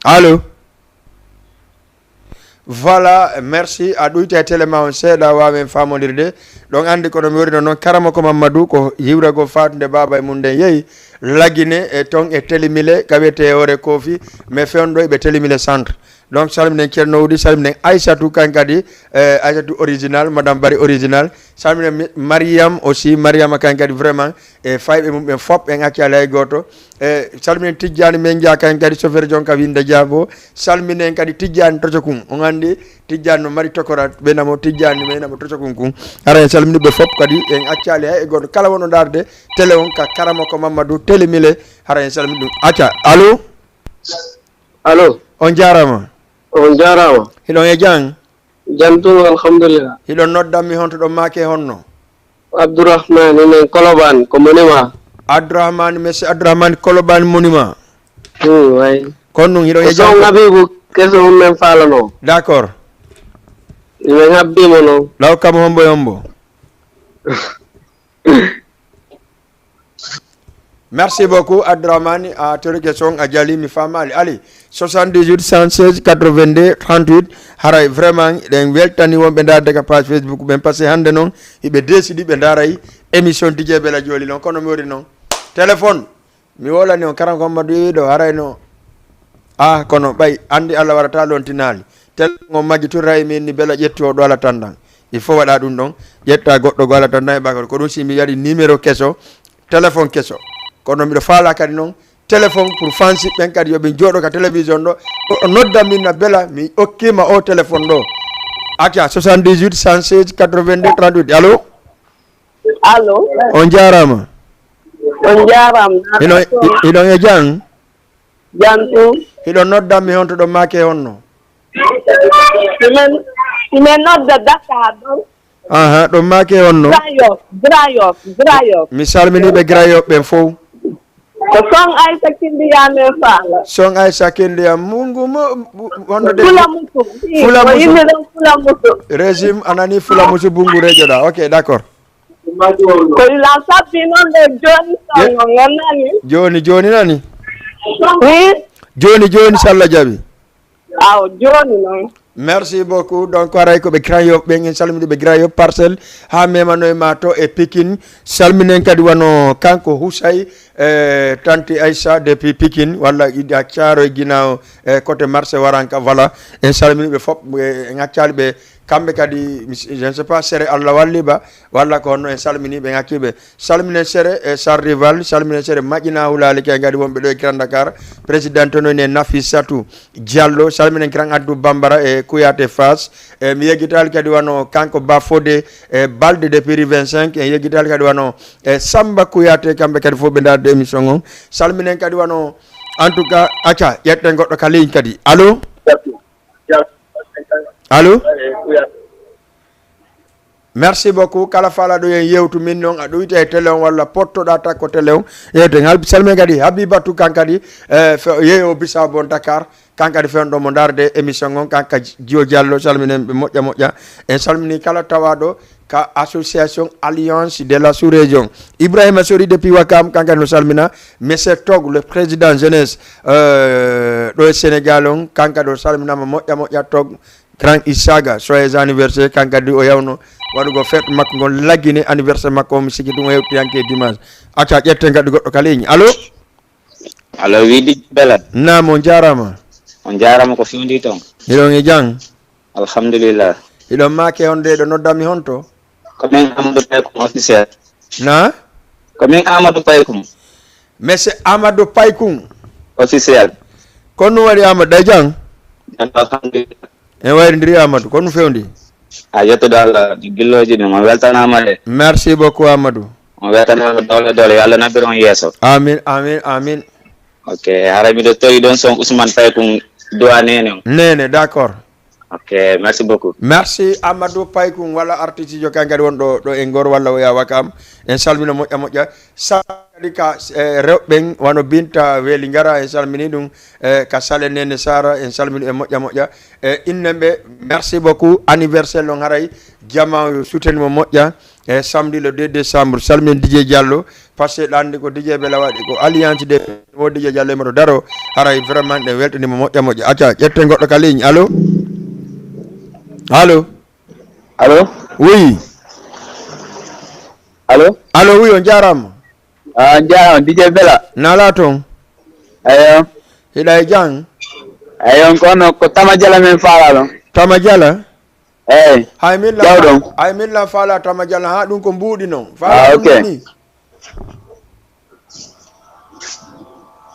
Allo? Voilà, merci. A ɗuyta e télé ma on seeɗa, waawen faamondirde. Ɗon anndi kono mi worino noon, Karamoko Mamadou, ko hiwragol faatude baaba e mum nden yehi. Lagine e ton e télé Mile, ka wiyetee hoore Koofi, mais fewndo e ɓe télé Mile centre. Donc, salminen Ceerno Wudi, salminen Aissatou kan kadi, eh, Aissatou original, Madame Bari original. Salminen mi-, Mariam aussi, Mariama kan kadi vraiment, e fayɓe mum ɓen fop, en accaali hay gooto. E salminen Tijjani men Njaay kan kadi, chauffeur jonka Winde Diabo. Salminen kadi Tijjani Tocokun. On anndi Tijjani no mari tokora, ɓe namo Tijjani, ɓe namo Tocokun kun. Hara en salmini ɓe fop kadi, en accaali hay e gooto. Kala wonɗo ndaarde télé on ka Karamoko Mamadou, télé Mile, hara en salmini ɗum. Acca, allo? Allo? On jaaraama. On jaaraama. Hiɗon e jam? Jam tun, alhamdulillah. Hiɗon noddan mi honto ɗon maake honno? Abdourahmane, inen Koloban, ko Monima. Abdourahmane, monsieur Abdourahmane Koloban Monima. Hmm, way. Kono ɗum hiɗo e jam. Son Habibu, keso on men faalano. D'accord. Min habbimo non. Law kam hombo e hombo. Merci beaucoup, Abdourahmane. A torike son a jali, mi famali. Ali, soixante-dix-huit, cent seize, quatre-vingt-deux, trente-huit. Haray vraiment, ɗen weltani wonɓe ndaarde ka page Facebook ɓen, parce que hannde noon, hiɓe décidi ɓe ndaaray émission D J Bella Jolly noon, kono mi wori noon. Téléphone, mi wolani on, Karam Mamadou wiwi ɗo, haray no. Ah, kono ɓay, anndi Allah warata lontinaali. Téléphone on majji tun ray min ni Bella ƴetti o ɗo ala tan ɗan. Il faut waɗa ɗum ɗon, ƴetta goɗɗo go ala tan ɗan e bakal. Ko ɗum si mi waɗi numéro keso, téléphone keso. Kono miɗo faala kadi noon, téléphone pour fansi ɓen kadi yo ɓe jooɗo ka télévision ɗo. O nodda min na Bella, mi okkima o téléphone ɗo. Acca, soixante-dix-huit, cent seize, quatre-vingt-deux, trente-huit. Allo? Allo? On jaaraama. On jaaraama. Hino, hino e jam? Jam tun. Hiɗo noddan mi honto ɗon maake honno? Himen, himen nodda Dakar ɗon. Aha, ɗon maake honno? Grand Yoff, Grand Yoff, Grand Yoff. Mi salmini ɓe Grand Yoff ɓen fow. Ko son Aissa Kindiya men faala. Son Aissa Kindiya, mungu mo, bu-, honno de? Fula musu. Fula musu. Yimɓe ɗon Fula musu. Régime anani Fula musu bungu rejo da. Ok, d'accord. Ko ila sabbi noon ɗo jooni. Ye- Sonno ngon nani. Jooni, jooni nani? Wi. Jooni, jooni, so Allah jaɓi. Aw, jooni noon. Merci beaucoup. Donc, haray ko ɓe Grand Yoff ɓen, en salmini ɓe Grand Yoff, Parcelles, haa memanoye ma to e Pikine. Salminen kadi wano kanko Husay, e tanti Aissa depuis Pikine, walla ida Thiaroye Ginaawo, e côté marché Waranka, voilà. En salmini ɓe fop, e, en accaali ɓe. Kamɓe kadi, mi, je ne sais pas, sere Allah walli ba, walla ko honno, en salmini ɓe, en acci ɓe. Salminen sere, e, Sarr Rival, salminen sere Maƴina Hulaali, kay kadi wonɓe ɗo e Grand Dakar. Président tono ne Nafissatou Diallo, salminen Grand Abdou Bambara e Kouyaté Fass. E, mi yeggitaali kadi wano kanko Ba Fodé, e, Balde depuis rue vingt-cinq, en yeggitaali kadi wano, e, Samba Kouyaté, kamɓe kadi fof ɓe ndaarde émission on. Salminen kadi wano, en tout cas, acca, ƴetten goɗɗo ka ligne kadi. Allô? Allô? Merci beaucoup. Kala faalaɗo en yewtu min noon, a ɗoyta e télé on walla pottoɗa takko télé on. Yewte ngal salminen kadi Habibatu kan kadi, e, fe-, yeeyo Bissau Dakar. Kan kadi fewndo mo ndaarde émission on, kan ka Jio Diallo, salminen ɓe moƴƴa moƴƴa. En salmini kala tawaɗo ka association Alliance de la Sous-Région. Ibrahima Sori depuis Wakam, kan kadi no salmina. Monsieur Tog, le président jeunesse, euh, ɗo e Sénégal on, kan kadi o salminama moƴƴa moƴƴa. Tog, Grand Isaga, joyeux anniversaire, kan kadi o yawno waɗugo fête makko ngon, laggine anniversaire makko, mi sikki ɗum o hewtiyanke dimanche. Acca, ƴetten kadi goɗɗo ka ligne. Allô? Allô, wi Dj Bella. Naam, on jaaraama. On jaaraama, ko fewndi toon? Hiɗon e jam? Alhamdulillah. Hiɗon maake honde, ɗo noddami honto? Ko min Amadou Paykum officiel. Na? Ko min Amadou Paykum. Monsieur Amadou Paykum. Officiel. Ko honɗum waɗi Amadou, ɗa e jam? Jam, alhamdulillah. En wayrindiri Amadou, ko honɗum fewndi? A yettude Allah, ɗi gillooji ɗin, on weltanaama de. Merci beaucoup Amadou. On weltanaama doole doole, yo Allah naɓir on yeeso. Amin, amin, amin. Ok, haray miɗo tori ɗon son Ousmane Paykum duwa nene on. Nene, d'accord. Ok, merci beaucoup. Merci Amadou Paykum, walla artiste jo kan kadi won ɗo, ɗo e Ngor walla o yawa kam. En salmina moƴƴa moƴƴa. Sa kadi ka, e, rewɓe ɓen wano Binta Weli Ngara, en salmini ɗum, e, ka Sale Nene Sara, en salmini ɓe moƴƴa moƴƴa. E, innen ɓe, merci beaucoup. Anniversaire non haray, jama yo suteni mo moƴƴa. E, samedi le deux décembre, salmin D J Diallo, parce que ɗo anndi ko D J Bella waɗi, ko alliance de, wo D J Diallo e mo to daro, haray vraiment ɗe weltani mo moƴƴa moƴƴa. Acca, ƴetten goɗɗo ka ligne. Allô? Allô? Allô? Oui. Allô? Allô, oui, on jaaraama. Ah, on jaaraama, D J Bella. Nala toon? Eyo. Hiɗa e jam? Eyo, kono ko Tama Jala min faala ɗon. Tama Jala? Eyi. Hay min la, jawɗon. Hay min la faala Tama Jala, ha ɗum ko mbuuɗi non. Faala. Ah, ok. Ɗum ni.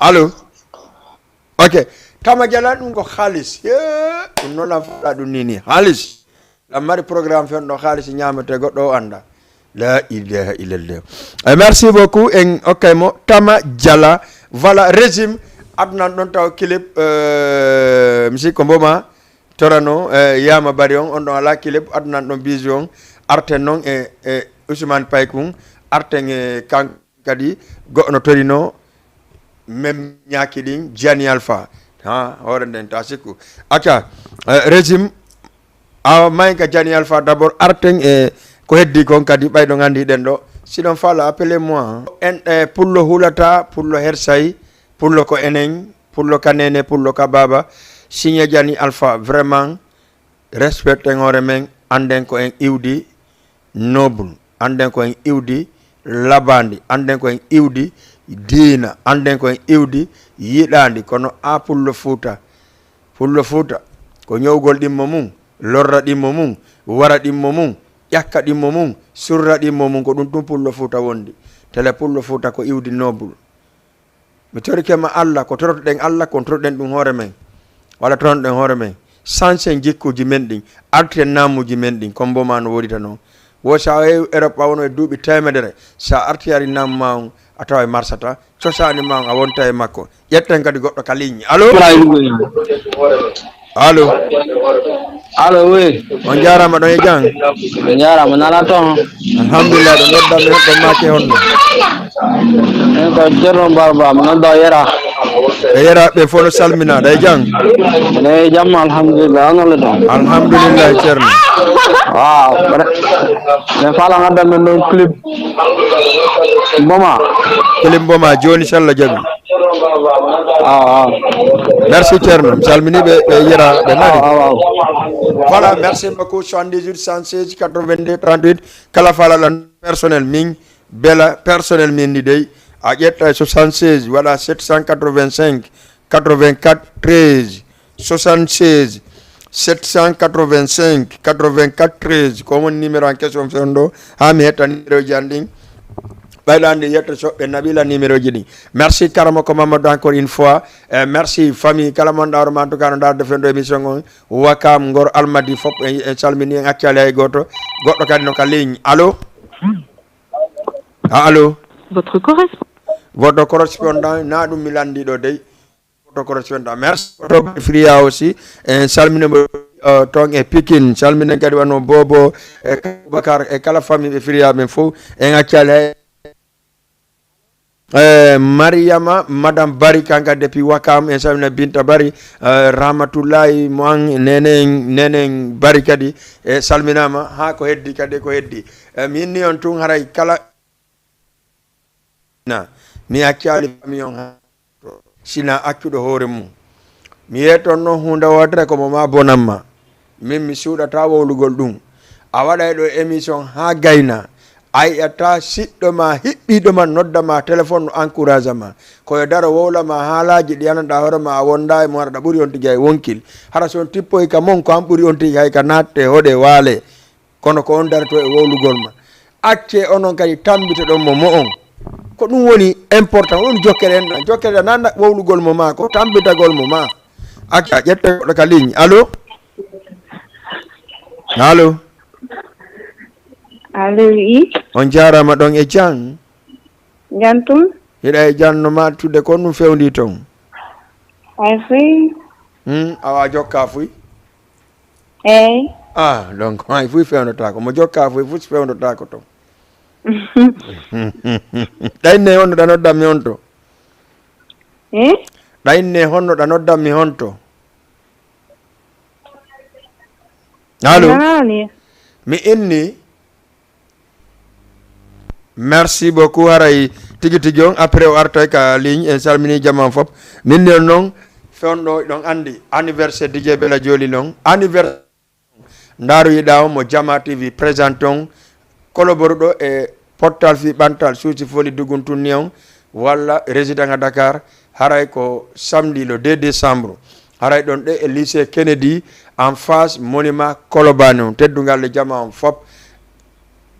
Allô? Ok. Tama Jala ɗum ko haalis. Yee, ɗum noon lan faala ɗum ni ni. Haalis. Lan mari programme fen ɗo haalis ñaamete goɗɗo o annda. La ilaha illallah. Eh, merci beaucoup. En okkay mo Tama Jala. Voilà, régime. Adnan ɗon taw clip, euh, mi sikko mboma. Torano, eh, Yama Bari on, on ɗon ala clip. Adnan ɗon bisu on. Arten noon e, e Ousmane Paykun. Arten e kan- kadi goɗɗo no torino, men ñaaki ɗin, Gianni Alpha. Ha, hoore nden, ta sikku. Acca, eh, régime, awa mayen ka Gianni Alpha d'abord, arten e ko heddi kon kadi, ɓay ɗon anndi ɗen ɗo. Si ɗon faala, appelez-moi. En, eh, pullo hulata, pullo hersay, pullo ko enen, pullo ka nene, pullo ka baaba. Signé Gianni Alpha, vraiment, respecten hoore men, annden ko en iwdi noble, annden ko en iwdi labaandi, annden ko en iwdi diina, annden ko en iwdi yiɗaandi. Kono a pullo Fuuta, pullo Fuuta ko ñowgol ɗimmo mum, lorra ɗimmo mum, wara ɗimmo mum, ƴakka ɗimmo mum, surra ɗimmo mum, ko ɗum tun pullo Fuuta wondi. Tele pullo Fuuta ko iwdi noble. Mi torike ma Allah, ko torotoɗen Allah, ko toroɗen ɗum hoore men. Walla torotoɗen hoore men. Sansen jikkuuji men ɗin, arten naamuuji men ɗin, kombo ma no woodita noon. Wo sa yehi Europe, a wono e duuɓi teemedere, sa arti ari naamu ma on, a tawa e marsata, cosaani ma on, a wonta e makko. Ƴetten kadi goɗɗo ka ligne. Allo? Allo? Allo, oui. On jaaraama, ɗon e jam? On jaaraama, nala toon? Alhamdulillah, ɗo nodda mi, hoɗɗo maake honno? Min ko Ceerno Barba, mi nodda Yera. E yera ɓe fof no salmina, ɗa e jam? Eɗe jam, alhamdulillah. An Allah ɗon? Alhamdulillah, Ceerno. Waaw, mbeɗa, mbeɗa faala ngaddan men ɗon clip Mboma. Clip Mboma, jooni so Allah jaɓi. Waaw, waaw. Merci, Ceerno. Mi salmini ɓe, ɓe yera, ɓe nani. Waaw, waaw, waaw. Voilà, merci beaucoup. Soixante-dix-huit, cent seize, quatre-vingt-deux, trente-huit. Kala faala lan personnel min, bela personnel min ni dey. A ƴetta e soixante-seize, waɗa sept cent quatre-vingt-cinq, quatre-vingt-quatre, treize, soixante-seize, sept cent quatre-vingt-cinq, quatre-vingt-quatre, treize. Ko woni numéro an keso on fewndo? Haa mi hetta numéro ji an ɗin. Ɓayla andi yetto soɓɓe naɓila numéro ji ɗin. Merci Karamoko Mamadou encore une fois. Eh, merci famille kala mon ɗawro ma, en tout cas no darde fewndo émission on. Wakam, Ngor, Almadi fof en, en salmini, en accali hay gooto. Goɗɗo kadi no ka ligne. Allo? A, allo? Votre correspondant. Votre correspondant, na ɗum mi landi ɗo dey. Votre correspondant. Merci. Votre Fria aussi. En salmini mo, euh, ton e Pikine. Salmini kadi wano Bobo, e Bakar, e kala famille ɓe Fria ɓen fof. En accali hay. Eh, Mariama, Madame Bari, kanka depuis Wakam, en salmina Binta Bari, eh, Rahmatullahi mo an, nenen, nenen Bari kadi, e salminama, ha ko heddi kadi, ko heddi. Eh, mi inni on tun haray kala, na, mi accali fami on ha, sina accuɗo hoore mum. Mi yeeton noon huunde wootere ko mo ma bonan ma. Min mi suuɗata wowlugol ɗum. A waɗay ɗo émission haa gayna. A yi'ata siɗɗo ma hiɓɓiiɗo ma nodda ma téléphone no encourage ma. Ko yo daro wowla ma haalaaji ɗi anndaa hoore ma a wonda e mo hara ɗa ɓuri on tigi hay wonkil. Hara so on tippoy ka mon ko an ɓuri on tigi hay ka naatte hoɗe waale. Kono ko on darto e wowlugol ma. Accee onon kadi tambitoɗon mo mo'on. Ko ɗum woni important, ɗum jokkere en ɗon. Jokkere nana wowlugol mo ma, ko tambitagol mo ma. Acca, ƴette goɗɗo ka ligne. Allo? Allo? Allo, wi? On jaaraama ɗon e jam. Jam tun? Hiɗa e jam no ma tudde ko ɗum fewndi ton? Ay fuy. Hmm, awa jokka fuy? Eey. Ah, donc hay fuy fewndotaako. Mo jokka fuy fuy fewndotaako ton. Ɗayne honno ɗa noddan mi honto? Eh? Ɗayne honno ɗa noddan mi honto? Allo? Nanaani. Mi inni. Merci beaucoup. Haray tigi tigi on, après o artoy ka ligne, en salmini jaman fop. Min non non, fewndo ɗon andi anniversaire D J Bella Joli non. Anniversaire Ndaaru yiɗa on mo Jama T V présente on, koloboruɗo e pottal fii ɓantal suusi foli dugun tunni on, walla résident à Dakar, haray ko samedi le deux décembre. Haray ɗon ɗe e lycée Kennedy en face monument Kolobani on. Teddungal e jama on fop.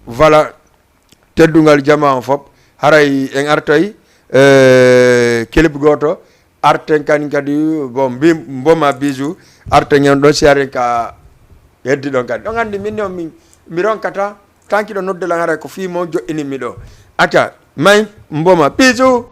Voilà. Teddungal jama on fop. Haray en artoy, eh, clip gooto. Arten kadi kadi, bon, mbi-, mboma bisou. Arten en ɗon si aren ka heddi ɗon kadi. Ɗon andi min on min, mi ronkata. Tanki ɗo nodde lan haray ko fii mon joɗɗinin mi ɗo. Acca, may mboma bisou.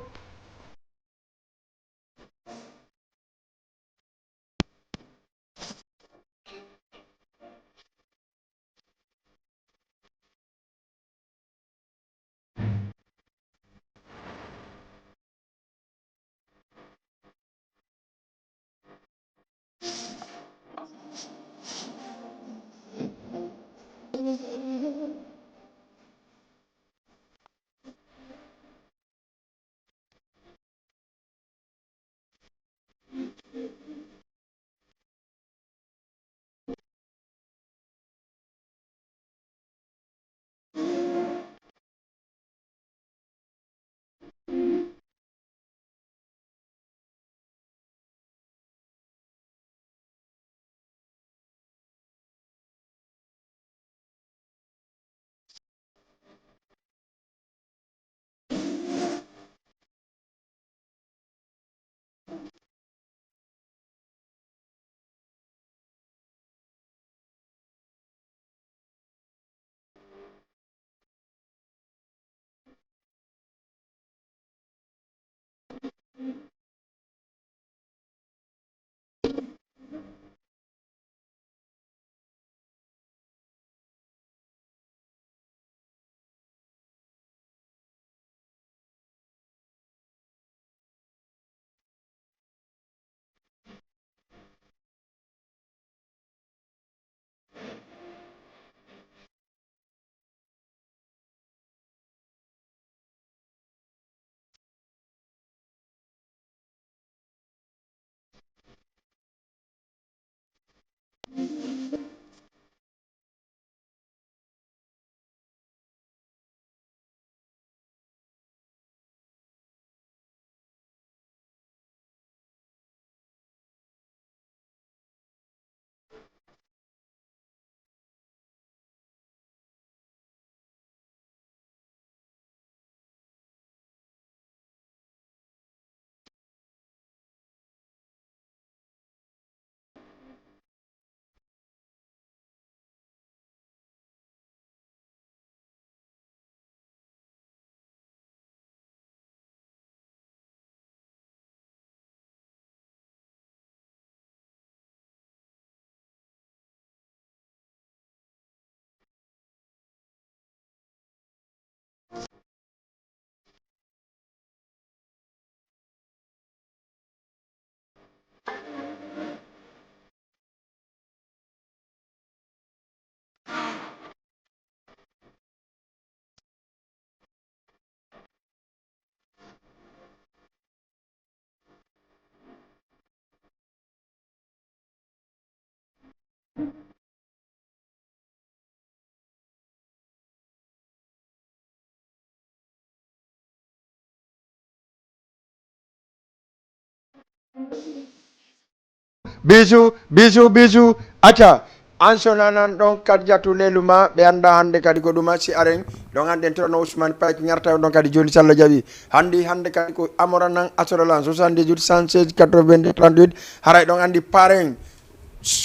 Bisou, bisou, bisou. Acca. An so nanan ɗon Kadjatu Leluma, ɓe annda hannde kadi ko ɗuma si aren. Ɗon anndi en torno Ousmane Paye ko ngarta on ɗon kadi jooni so Allah jaɓi. Hannde, hannde kadi ko Amora nan Asora lan soixante-dix-huit cent seize quatre-vingt-deux trente-huit. Haray ɗon anndi parrain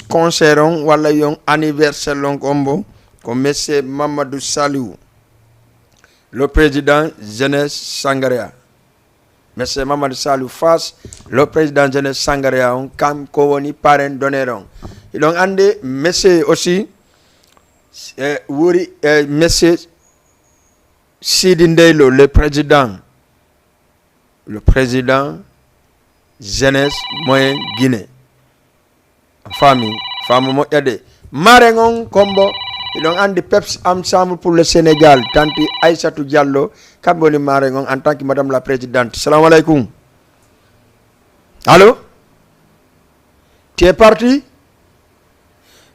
concert on walla yon anniversaire on ko ombo ko Monsieur Mamadou Saliou, le président jeunesse Sangaria. Monsieur Mamadou Saliou Fass, le président jeunesse Sangaria on, kam ko woni parrain d'honneur on. Hiɗon anndi monsieur aussi, eh, wuri, eh, monsieur Sidi Ndeylo, le président, le président jeunesse moyen Guinée. A faami, faamu moƴƴa de. Maren on kombo, hiɗon anndi Pepsi Ensemble pour le Sénégal, tanti Aïssatou Diallo, kamɓe woni maren on en tant que madame la présidente. Salamu aleykum. Allô? Tu es parti?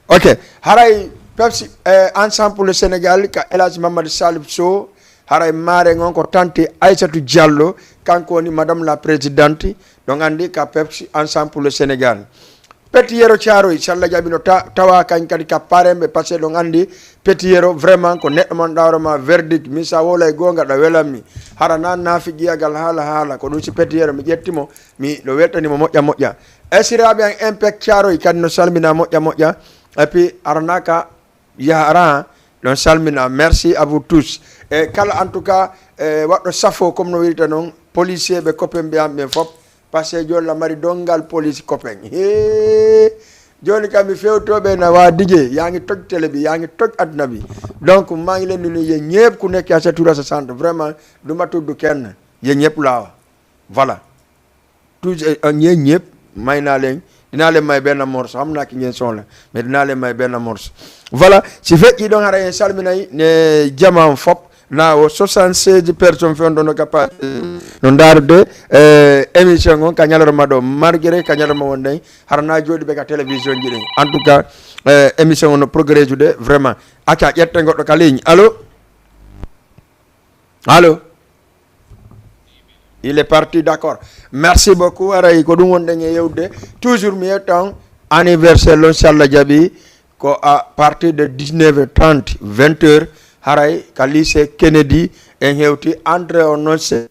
Ok. Haray Pepsi, eh, Ensemble pour le Sénégal, ka El Hadj Mamadou Salif Sow, haray maren on ko tanti Aïssatou Diallo, kanko woni madame la présidente, ɗon anndi ka Pepsi Ensemble pour le Sénégal. Petit Yero Thiaroye, so Allah jaɓi no ta-, tawa kañ kadi ka parrain ɓe, parce que ɗon anndi Petit Yero vraiment ko neɗɗo man ɗawro ma verdict. Min sa wolay goonga ɗa welanmi. Hara na naafiqiyagal haala haala. Ko ɗum si Petit Yero mi ƴetti mo, mi ɗo weltani mo moƴƴa moƴƴa. Esiraaɓe an Impec Thiaroye kadi no salmina moƴƴa moƴƴa. Et puis arana ka yahara ɗon salmina. Merci à vous tous. E kala en tout cas, e waɗɗo safo comme no wirta noon, policier ɓe copain ɓe am ɓen fof. Parce que jooni la mari donngal police copain. Hee! Jooni kam mi fewtooɓe na waa Didier, yaa ngi toj télé bi, yaa ngi toj àdduna bi. Donc maa ngi leen di nuyu yéen ñëpp ku nekk à sa tur, à sa sant. Vraiment du ma tudd kenn, yéen ñëpp laa wax. Voilà. Tous, euh, yéen ñëpp may naa leen, dinaa leen may benn morceau, xam naa ki ngeen soxla, mais dinaa leen may benn morceau. Voilà, si feƴƴi ɗon hara en salminay ne jama on fof. Na o soixante-seize personnes fewndo no capable no ndaarude, eh, émission on ka ñalorma ɗo, malgré ka ñalorma wonde hara na jooɗi ɓe ka télévision ji ɗin. En tout cas, eh, émission on no progressude vraiment. Acca ƴetten goɗɗo ka ligne. Allô? Allô? Il est parti, d'accord. Merci beaucoup. Haray ko ɗum wonɗen e yewde. Toujours mi yettan anniversaire lon si Allah jaɓi. Ko à partir de dix-neuf heures trente, vingt heures, haray ka lycée Kennedy en hewti entrée on non c'est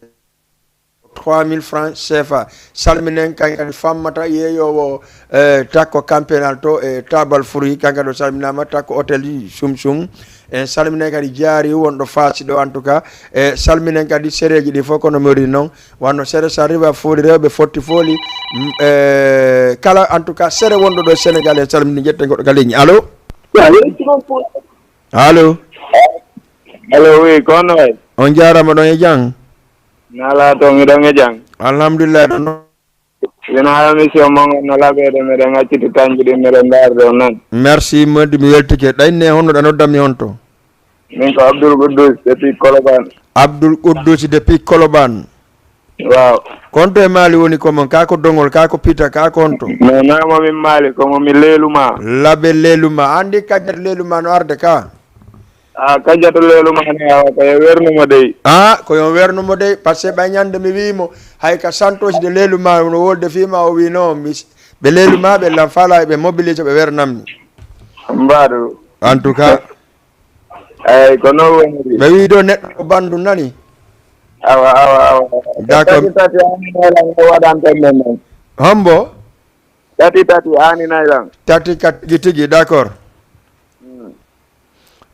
trois mille francs C F A. Salminen kan kadi fammata yeeyoowo, eh, takko campenal to e tabal fruit, kan kadi o salminama, takko hôtel Sum Sum. En salminen kadi jaari wonɗo faasi ɗo en tout cas. E salminen kadi sereji ɗi fof kono mori noon. Wanno sere sa riva fooli rewɓe fotti fooli. Mm, eh, kala en tout cas sere wonɗo ɗo Sénégal en salmini, ƴetten goɗɗo ka ligne. Allô? Allô? Allô, oui, ko honno wayi? On jaarama ɗon e jam? Nala to, miɗon e jam. Alhamdulillah, ɗon. Wona émission mon on no laɓeede, meɗen acciti tañji ɗin, meɗen ndaari ɗon noon. Merci, Mody, mi weltike. Ɗayne honno ɗa noddammi honto? Min ko Abdoul Quddus depuis Colobane. Abdoul Quddus depuis Colobane. Waaw. Konto e Mali woni ko mon, ka ko Dongol, ka ko Pita, ka ko honto? Mais namo min Mali, ko mo mi Leluma. Labe Leluma. Andi Kadiata Leluma no arde ka? Ah, Kadiata Leluma ne, awa, ko yo wernumo dey. Ah, ko yo wernumo dey, parce que ɓay ñande mi wiimo, hay ka Santos de Leluma no wolde fima, o wi non, mi, ɓe Leluma, ɓe lan fala, ɓe mobilise, ɓe wernammi. Mbaɗu. En tout cas. Eyyi, ko noon woniri. Ɓe wii ɗo neɗɗo ko banndum nani. Awa, awa, awa. D'accord. Tati, tati, aan ne lan ko waɗanta men noon. Hombo? Tati, tati, aan ne lan. Tati, kat, tigi, tigi, d'accord. Hmm.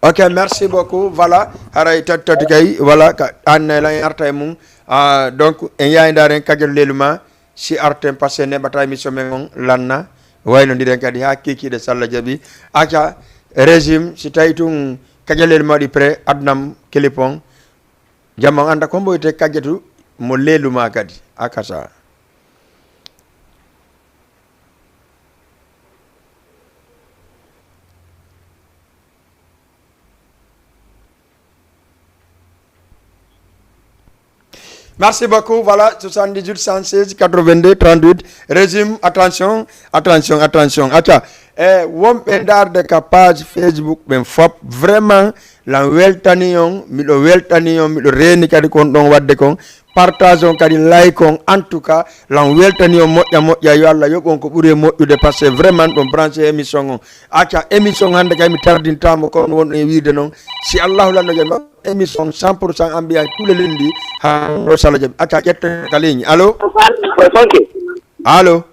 Ok, merci beaucoup. Voilà, haray tati, tati kay, voilà, ka, aan ne lan arta e mum. Ah, donc, en yaay ndaaren Kadiata Leluma. Si arten, parce que neɓata émission men on lanna, waynodiren kadi haa kiikiiɗe, so Allah jaɓi. Acca, régime, si tawi tun Kadiata Leluma waɗi prêt, addanam clip on. Jamma on annda ko mbo wiyetee Kadiata mo Leluma kadi, akasa. Merci beaucoup. Voilà, soixante-dix-huit cent seize quatre-vingt-deux trente-huit. Régime, attention, attention, attention. Acca, E wonɓe ndaarde ka page Facebook ɓen fop, vraiment, lan weltani on, miɗo weltani on, miɗo reeni kadi kon ɗon waɗde kon. Partage on kadi, like on, en tout cas, lan weltani on moƴƴa moƴƴa, yo Allah yoɓ on ko ɓuri e moƴƴude, parce que vraiment ɗon branché émission on. Acca émission hannde kay mi tardintaamo, kono wonɗon e wiide noon, si Allahu lanno jam, émission cent pour cent ambiance tous les lundis, ha ɗo sala jam. Acca ƴetten ka ligne. Allo? Allo?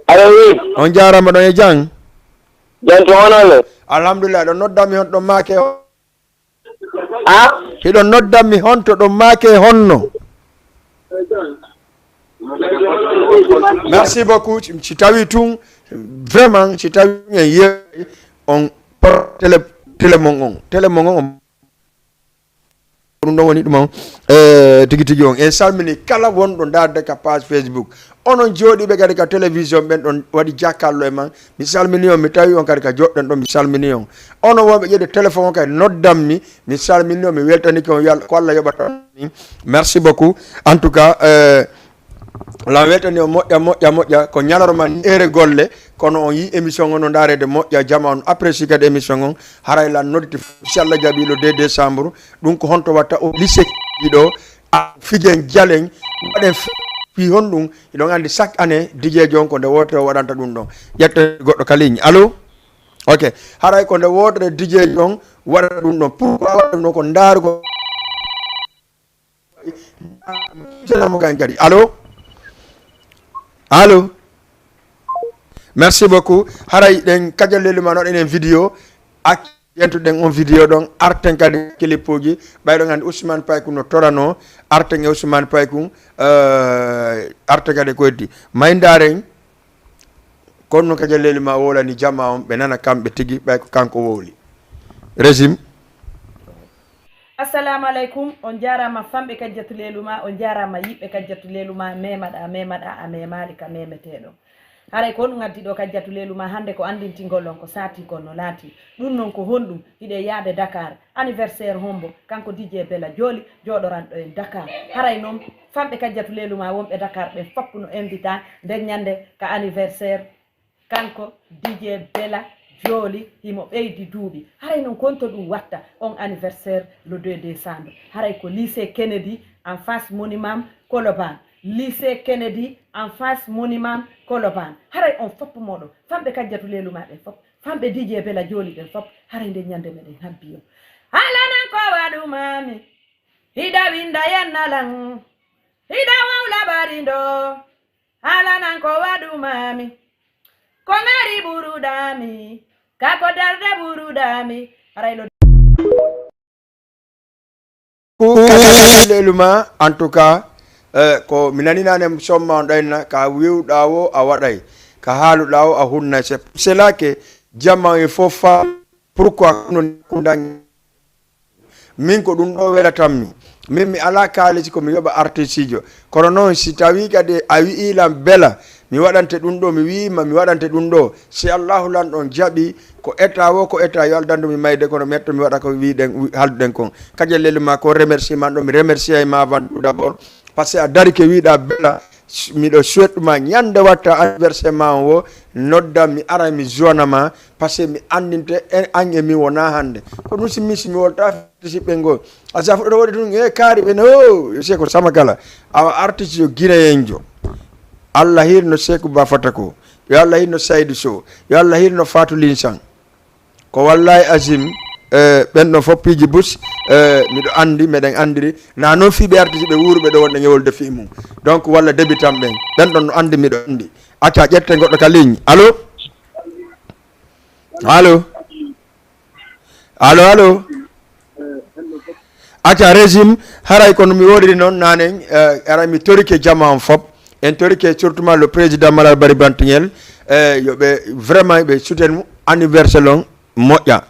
Allo, oui. On jaaraama, ɗon e jam? Jam to onon le? Alhamdulillah, ɗon noddanmi honto ɗon maake o? Ha? Hiɗon noddanmi honto ɗon maake honno? Merci beaucoup. Si tawi tun, vraiment, si tawi tun en yeewi on por-, télé, télé mon on. Télé mon on, on. Ɗum ɗon woni ɗum on, eh, tigi tigi on. En salmini kala wonɗo ndaarde ka page Facebook. Onon jooɗiiɓe kadi ka télévision ɓen ɗon waɗi jakallo e man. Mi salmini on, mi tawi on kadi ka joɗɗen ɗon, mi salmini on. Onon wonɓe ƴeewde téléphone on kadi noddanmi, mi salmini on, mi weltanike on, yo Allah, ko Allah yoɓata min. Merci beaucoup. En tout cas, eh, lan weltani on moƴƴa, moƴƴa, moƴƴa. Ko ñalorma ni ere golle, kono on yi émission on no ndaarede moƴƴa, jama on apprécie kadi émission on. Haray lan nodditi fof, si Allah jaɓi le deux décembre. Ɗum ko honto watta o lycée ɗo, a fijen jalen, waɗen fi, fi honɗum, hiɗon anndi chaque année D J Jon ko nde wootere o waɗanta ɗum ɗon. Ƴetta goɗɗo ka ligne. Allo? Ok. Haray ko nde wootere D J Jon waɗata ɗum ɗon. Pourquoi waɗata ɗum ɗon? Ko ndaarugol mo kan kadi. Allo? Allo? Merci beaucoup. Haray ɗen kajal lelu ma no ɗen en vidéo. Ak yentuɗen on vidéo ɗon. Arten kadi clipuji. Ɓayɗo nganndi Ousmane Paykun no torano. Arten e Ousmane Paykun. Euh, arten kadi ko heddi. May ndaaren. Kono noon kadi leli ma wowlani jama on, ɓe nana kamɓe tigi, ɓay ko kanko wowli. Régime. Assalamu aleykum, on jaaraama famɓe Kajjatu Leelu ma, on jaaraama yiɓɓe Kajjatu Leelu ma, memaɗa, memaɗa, a memaali ka memeteeɗo. Haray ko honɗum addi ɗo Kajjatu Leelu ma hannde ko anndintingol on ko saati kon no laati. Ɗum noon ko honɗum? Hiɗe yaade Dakar. Anniversaire hombo? Kanko D J Bella Jooli jooɗoranɗo en Dakar. Haray noon, famɓe Kajjatu Leelu ma wonɓe Dakar ɓen fop no invita nden ñande ka anniversaire kanko D J Bella Jooli, himo ɓeydi duuɓi. Haray noon, konto ɗum watta on anniversaire le deux décembre. Haray ko lycée Kennedy en face monument Colobane. Lycée Kennedy en face monument Colobane. Haray on fop mooɗon, famɓe Kajjatu Leelu ma ɓen fop, famɓe D J Bella Jooli ɓen fop, haray nden ñande meɗen habbi on. Haalanan ko waɗu maami, hiɗa winda yennalan, hiɗa wawla barindo. Haalanan ko waɗu maami, ko ngari ɓuruɗaami, ka ko darde ɓuruɗaami. Haray ɗo Lelu ma, en tout cas, eh, ko mi nani nane somma on ɗayna, ka wiwɗa wo a waɗay, ka haaluɗa wo a hunnay. C'est pour cela que jama e fof fa, pourquoi kono ni kundan min ko ɗum ɗo welatammi. Min mi ala kaalisi ko mi yoɓa artistijo. Kono noon si tawi kadi a wi'i lan bela, mi waɗante ɗum ɗo, mi wi'ima mi waɗante ɗum ɗo. Si Allahu lan ɗon jaɓi, ko état wo, ko état yo aldandu mi mayde, kono metto mi waɗa ko wi'ɗen, wi-, halduɗen kon. Kajal lelu ma ko remerciement ɗo, mi remercier ma avant tout d'abord. Parce que a dari ke wiɗa bela, s-, miɗo souhaite ma ñande watta anniversaire ma on wo, nodda mi ara mi joina ma, parce que mi andinte en an e min wona hande. Ko ɗum si min si mi wolta siɓɓe ngo. A sa fuɗɗoto woni tun e kaari ɓe no, c'est ko sama kala. Awa artiste yo guinéen jo. Allah hirno Seku Ba Fatako. Yo Allah hirno Saydu Sow. Yo Allah hirno Fatou Linsan. Ko wallahi Azim, eh, ɓen ɗon fof piiji bus, eh, miɗo anndi, meɗen anndiri. Na noon fii ɓe arti si ɓe wuuruɓe ɗo wonde ñewolde fii mum. Donc, walla débutant ɓen. Ɓen ɗon no anndi, miɗo anndi. Acca, ƴetten goɗɗo ka ligne. Allo? Allo? Allo, allo? Acca, régime, haray kono mi woodiri noon nanen, eh, haray mi torike jama on fop. En torike surtout le président Malal Bari Bantingel, eh, yo ɓe vraiment ɓe soutenu anniversaire on moƴƴa.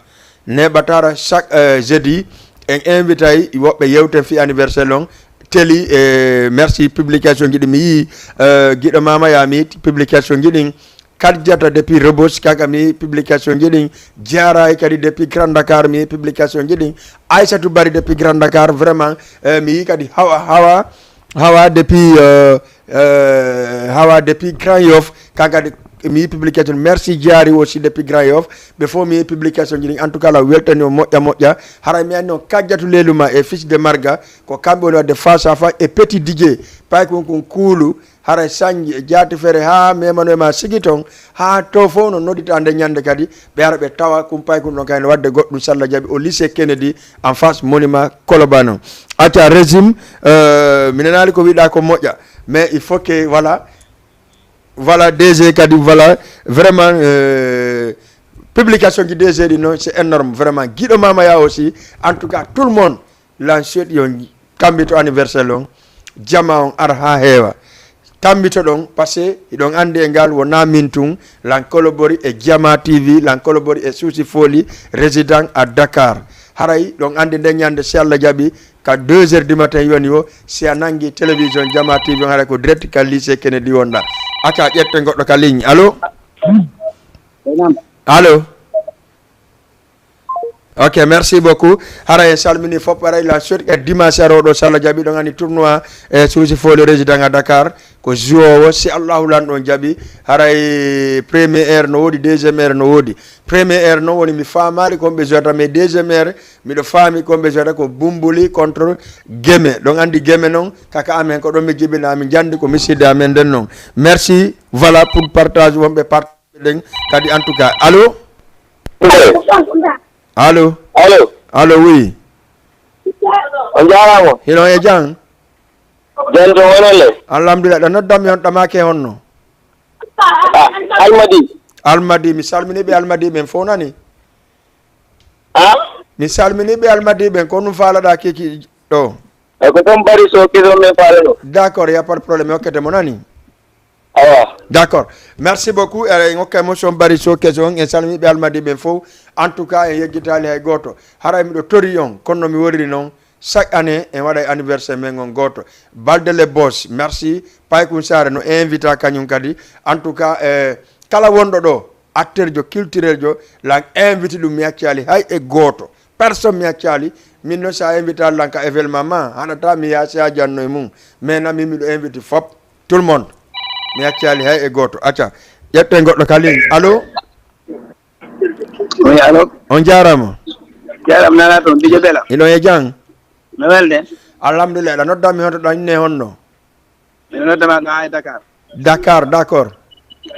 Neɓatara chaque, eh, jeudi, en invitay woɓɓe yewten fi anniversaire on. Teli, eh, merci publication ji ɗi mi yii, eh, giɗo mama ya mi publication ji ɗin. Kadjata depuis Rebeuss, kanka mi publication ji ɗin. Jaaraay kadi depuis Grand Dakar mi publication ji ɗin. Aissatou Bari depuis Grand Dakar, vraiment, eh, mi yii kadi Hawa, Hawa, Hawa depuis, eh, eh, Hawa depuis Grand Yoff, kanka kadi Mi yi publication, merci Diary aussi depuis Grand Yoff. Ɓe fof mi yi publication ji ɗin. En tout cas, la weltani o moƴƴa moƴƴa. Haray mi anni on kajjatu leelu ma e fils de Marga. Ko kamɓe woni wadde face à face e Petit Didier. Paykun kun kuulu. Haray Sañji e Jaati Fere haa memano e ma sigi ton. Haa to fof no noddita nde ñande kadi. Ɓe ara ɓe tawa kun Paykun ɗon kay no wadde goɗɗum salla jaɓi au lycée Kennedy en face monument Colobane on. Acca régime, euh, mi nanaali ko wiɗa ko moƴƴa. Mais il faut que, voilà, voilà, D G kadi, voilà, vraiment, euh, publication ji D G ɗi noon, c'est énorme, vraiment. Giɗo Mama Ya aussi, en tout cas, tout le monde, lan seeɗi on tambito anniversaire on, jama on ar haa heewa. Tambito ɗon, parce que hiɗon anndi e ngal wonaa min tun, lan kolobori e Jama T V, lan kolobori e Suusi Fooli, résident à Dakar. Haray ɗon anndi nden ñande, si Allah jaɓi, ka deux heures du matin yoni o, si a nangi télévision Jama T V on, haray ko direct ka lycée Kennedy wonɗa. Acca ƴetten goɗɗo ka ligne. Allo? Allo? Ok, merci beaucoup. Haray en salmini fof, haray la suite e dimanche arooɗo, so Allah jaɓi, ɗon anndi tournoi e Suusi Fooli résident à Dakar. Ko jouowo, si Allahu lan ɗon jaɓi. Haray premier heure no woodi, deuxième heure no woodi. Premier heure noon woni mi faamaali ko homɓe jouata, mais deuxième heure miɗo faami ko homɓe jouata ko Bumbuli contre Geme. Ɗon anndi Geme noon, kaka amen ko ɗon mi jibina, mi janndi ko misidde amen nden noon. Merci, voilà, pour partage wonɓe partage ɗen kadi en tout cas. Allo? Allo? Allo? Allo, oui. On jaaraama. Hino e jam? Jam to, onon le? Alhamdulillah, ɗo noddanmi on ɗo maake honno? Ah, Almadi. Almadi, mi salmini ɓe Almadi ɓen fof nani. Ah? Mi salmini ɓe Almadi ɓen, ko ɗum faalaɗa kiki ɗo? E ko toon Bari Sow Keso min faalano. D'accord, y a pas de problème, hokkete mo nani. Awa. D'accord. Merci beaucoup. Eɗen hokka émission Bari Sow Keso on. En salmini ɓe Almadi ɓen fof. En tout cas, en yeggitaali hay gooto. Haray miɗo tori on, kono no mi woriri noon. Chaque année, en waɗay anniversaire men on gooto. Balde le Boss, merci. Paykun Saare no invita kañum kadi. En tout cas, eh, kala wonɗo ɗo, acteur jo, culturel jo, lan invite ɗum, mi accaali hay e gooto. Personne mi accaali. Min noon, si a invitaali lan ka événement ma, haɗata mi yaa si a janno e mum. Mais na min miɗo invite fop, tout le monde. Mi accaali hay e gooto. Acca, ƴetten goɗɗo ka ligne. Allo? Oui, allo? On jaaraama. Jaaraama, nana toon, Dijo Bela. Hino e jam? No welde? Alhamdulillah, ɗa noddanmi honto, ɗa inne honno? Miɗo noddama ɗo haa e Dakar. Dakar, d'accord.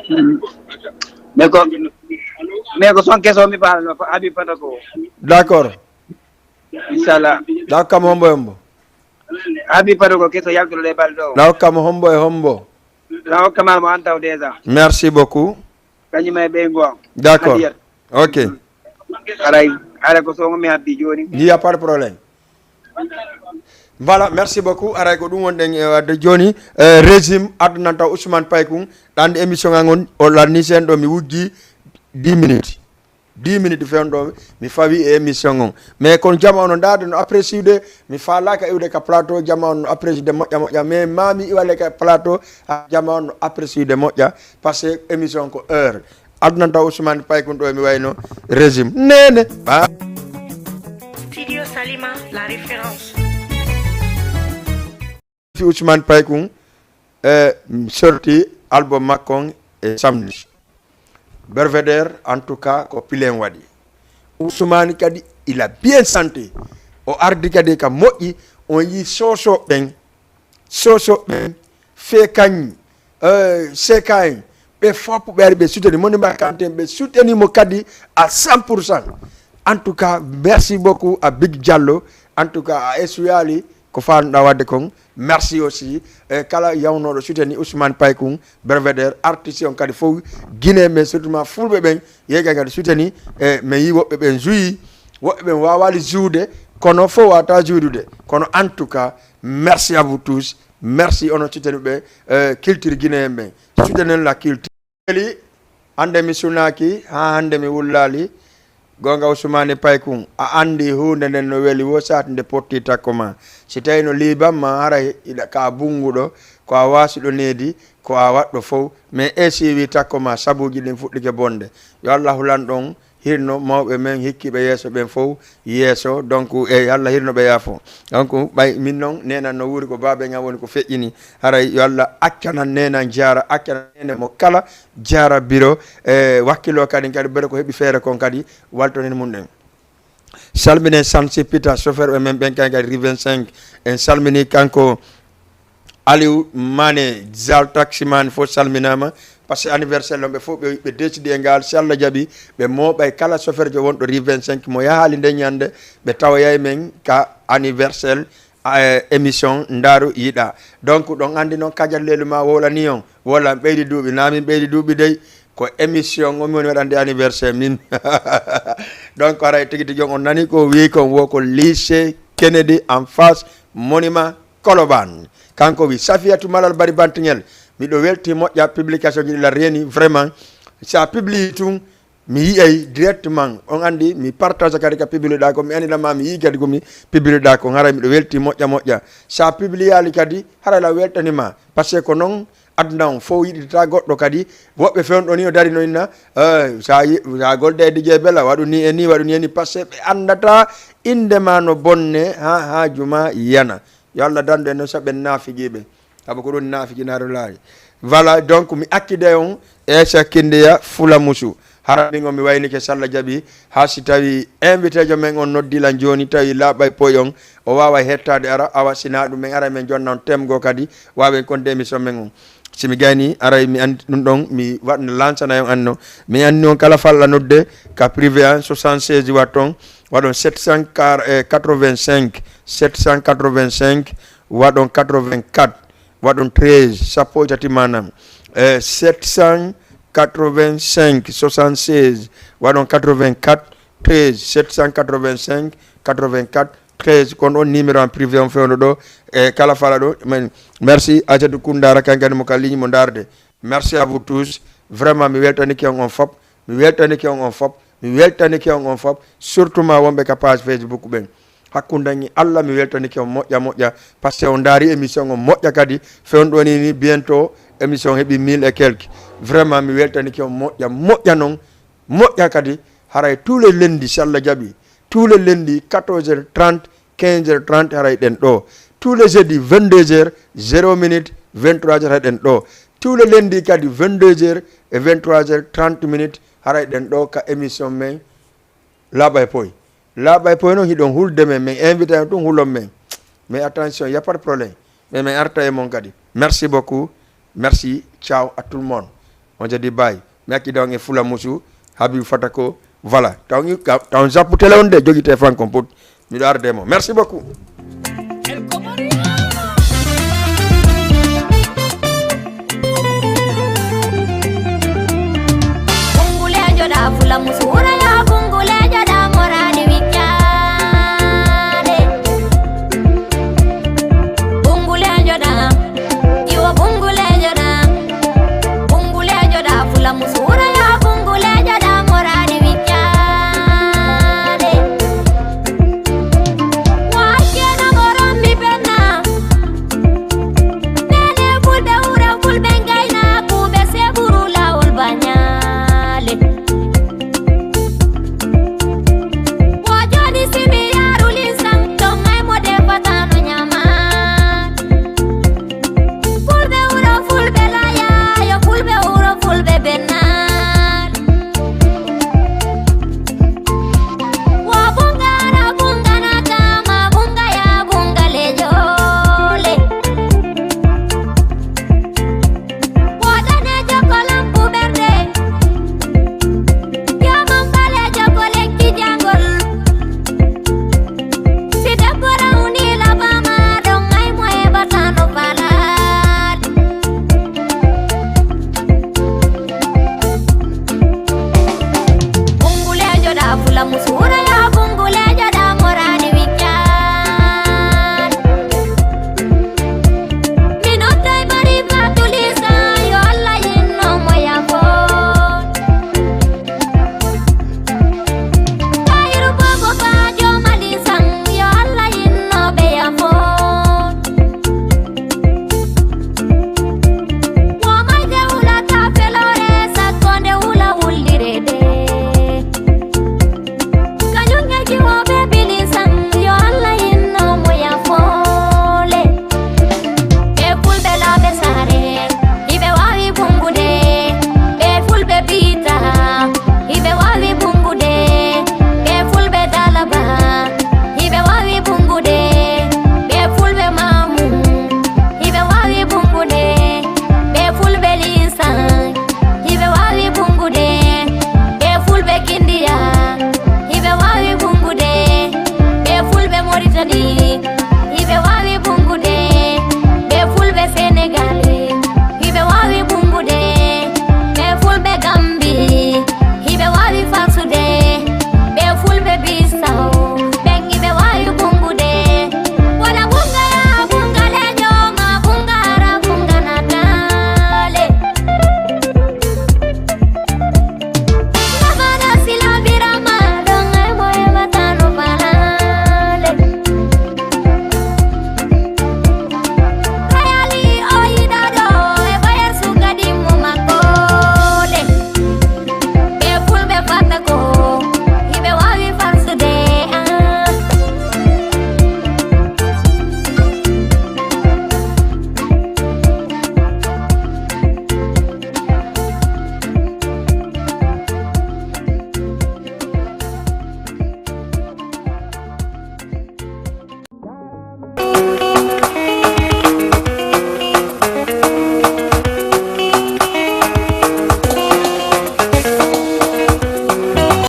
Mm. Mais ko, mais ko son keso mi faalano, ko Habib Fatako. D'accord. Inchallah. Ɗa hokkamo hombo e hombo? Habib Fatako keso yaltuɗo ɗe balɗe o. Ɗa hokkamo hombo e hombo? Ɗa hokkama mo an taw déjà. Merci beaucoup. Kañum e ɓeyngu am. D'accord. Hadiyat. Ok. Mm. Haray, haray ko somo mi habbi jooni. Il y a pas de problème. Voilà, merci beaucoup. Haray ko ɗum wonɗen e wadde jooni. Eh, régime addananta Ousmane Paykun. Ɗan émission an on, o lanni sen ɗo mi wujji dix minutes. Dix minutes fewndo mi fawi e émission on. Mais kono jama on no ndaade no apprécié de, mi faalaka iwde ka plateau, jama on no apprécié de moƴƴa moƴƴa. Mais ma mi iwale ka plateau, ha jama on no apprécié de moƴƴa. Parce que émission ko heure. Adunanta Ousmane Paykun ɗo mi wayno régime. Nene. Ba. Studio Salima, la référence. Fi Ousmane Paykun, eh, sorti album makko on e samedi. Belvédère, en tout cas, ko pilen waɗi. Ousmane kadi, il a bien chanté. O ardi kadi ka moƴƴi, on yi soso ɓen. Soso ɓen, Fekañ, euh, Seka en, ɓe fof ɓe ari ɓe soutenir. Moni Mba Kanté, ɓe soutenir mo kadi à cent pour cent. En tout cas, merci beaucoup à Big Diallo. En tout cas, a esuyali ko fanuɗa wadde kon. Merci aussi. E kala yawnoɗo soutenir Ousmane Paykun, Belvédère, artiste on kadi fof, Guinée, mais surtout ma fulɓe ɓen, yeeƴa kadi soutenir. E mi yi woɓɓe ɓen juyi, woɓɓe ɓen wawali juude, kono fof wata juudude. Kono en tout cas, merci à vous tous. Merci onon soutenir ɓe, euh, culture guinéen ɓen. Soutenir la culture. Weli, hannde mi sunaaki, haa hannde mi wullaali. Goonga Usmaani Paykun, a anndi huunde nden no weli, wo saati nde potti takko ma. Si tawi no liiban ma, hara iɗa ka bunnguɗo, ko a waasuɗo needi, ko a waɗɗo fow. Mais e si wi takko ma, sabuuji ɗin fuɗɗike bonde. Yo Allah hulan ɗon, hirno mawɓe men hikkiiɓe yeeso ɓen fof yeeso. Donc, e Allah hirno ɓe yaafo. Donc, ɓay min noon, nenan no wuuri ko baaben am woni ko feƴƴini. Haray yo Allah accanan nenan jaara, accanan nene mo kala jaara biro, e wakkilo kadi, kadi beɗe ko heɓi feere kon kadi waltonen mum ɗen. Salminen Sansi Pita, chauffeur ɓe men ɓen kay kadi rue vingt-cinq. En salmini kanko Aliou Mané, Zal Taximan, fof salminaama. Parce que anniversaire lon ɓe fof ɓe, ɓe décidi e ngal, si Allah jaɓi, ɓe mooɓay kala chauffeur jo wonɗo rue vingt-cinq mo yahaali nde ñande, ɓe tawoyay men ka anniversaire, eh, émission Ndaaru Yiɗa. Donc, ɗon anndi noon kajal leelu ma wowlani on, wowlan ɓeydi duuɓi, naa min ɓeydi duuɓi dey, ko émission on mi woni waɗande anniversaire min. Donc, haray tigi tigi on, on nani ko wi kon wo ko lycée Kennedy en face monument Colobane. Kanko wi Safiyatu Malal Bari Bantiŋel, miɗo welti moƴƴa publication ji ɗi la reeni vraiment. Sa publie tun, mi yi'ay directement. On anndi mi partage kadi ka publie ɗa ko, mi anndi ma mi yi'i kadi ko mi publie ɗa ko. Haray miɗo welti moƴƴa moƴƴa. Sa publie yaali kadi, haray la weltani ma. Parce que ko non aduna on fof yiɗitata goɗɗo kadi. Woɓɓe fewndo ni o dari no inna, eh, sa yi-, sa golde e D J Bella, waɗu ni e ni, waɗu ni e ni. Parce que ɓe anndata innde ma no bonne, ha, haaju ma yana. Yo Allah dandu en noon so ɓen naafiqiiɓe. Sabu ko ɗum naafiqinaaru laawi. Voilà, donc mi accide on e Cheikh Kindiya Fula Musu. Hara min on mi waynike, so Allah jaɓi, haa si tawi invité jo men on noddi lan jooni, tawi laaɓay poy on, o waawa hettaade ara, awa si na ɗum men ara men jonna on thème goo kadi, waawen konde émission men on. Si mi gayni, aray mi anndi ɗum ɗon, mi waɗna lancana on anno. Mi anndi on kala falla nodde ka privé an, soixante-seize waɗ ton, waɗon sept cent quatre-vingt-cinq, sept cent quatre-vingt-cinq, waɗon quatre-vingt-quatre, waɗon treize, sappo e tati maanaam. Eh, sept cent quatre-vingt-cinq, soixante-seize, waɗon quatre-vingt-quatre, treize, sept cent quatre-vingt-cinq, quatre-vingt-quatre, treize. Kon on numéro en privé on fewndo ɗo, e kala fala ɗo. Men, merci, Aïssatou Koundara, kankani mo ka ligne mo ndaarde. Merci à vous tous. Vraiment, mi weltanike on on fop. Mi weltanike on on fop. Mi weltanike on on fop. Surtout ma wonɓe ka page Facebook ɓen. Hakkundangi Allah, mi weltanike on moƴƴa moƴƴa. Parce que on ndaari émission on moƴƴa kadi. Fewndo ni ni bientôt émission heɓi mille et quelques. Vraiment, mi weltanike on moƴƴa moƴƴa non. Moƴƴa kadi, haray tous les lundis, si Allah jaɓi, tous les lundis, quatorze heures trente, quinze heures trente, haray ɗen ɗo. Tous les jeudis, vingt-deux heures, zéro minute, vingt-trois heures, haray ɗen ɗo. Tous les lundis kadi, vingt-deux heures et vingt-trois heures trente minutes, haray ɗen ɗo ka émission men Laaɓa e Poy. Laaɓa e Poy noon, hiɗon hulde men, men invité on tun hulon men. Mais attention, y a pas de problème. Mais men arta e mon kadi. Merci beaucoup. Merci. Ciao à tout le monde. On se dit bye. Mi accida on e Fula Musu, Habib Fatako. Voilà. Taw, taw zappu télé on de, jogi téléphone kon put. Miɗo arde mo. Merci beaucoup.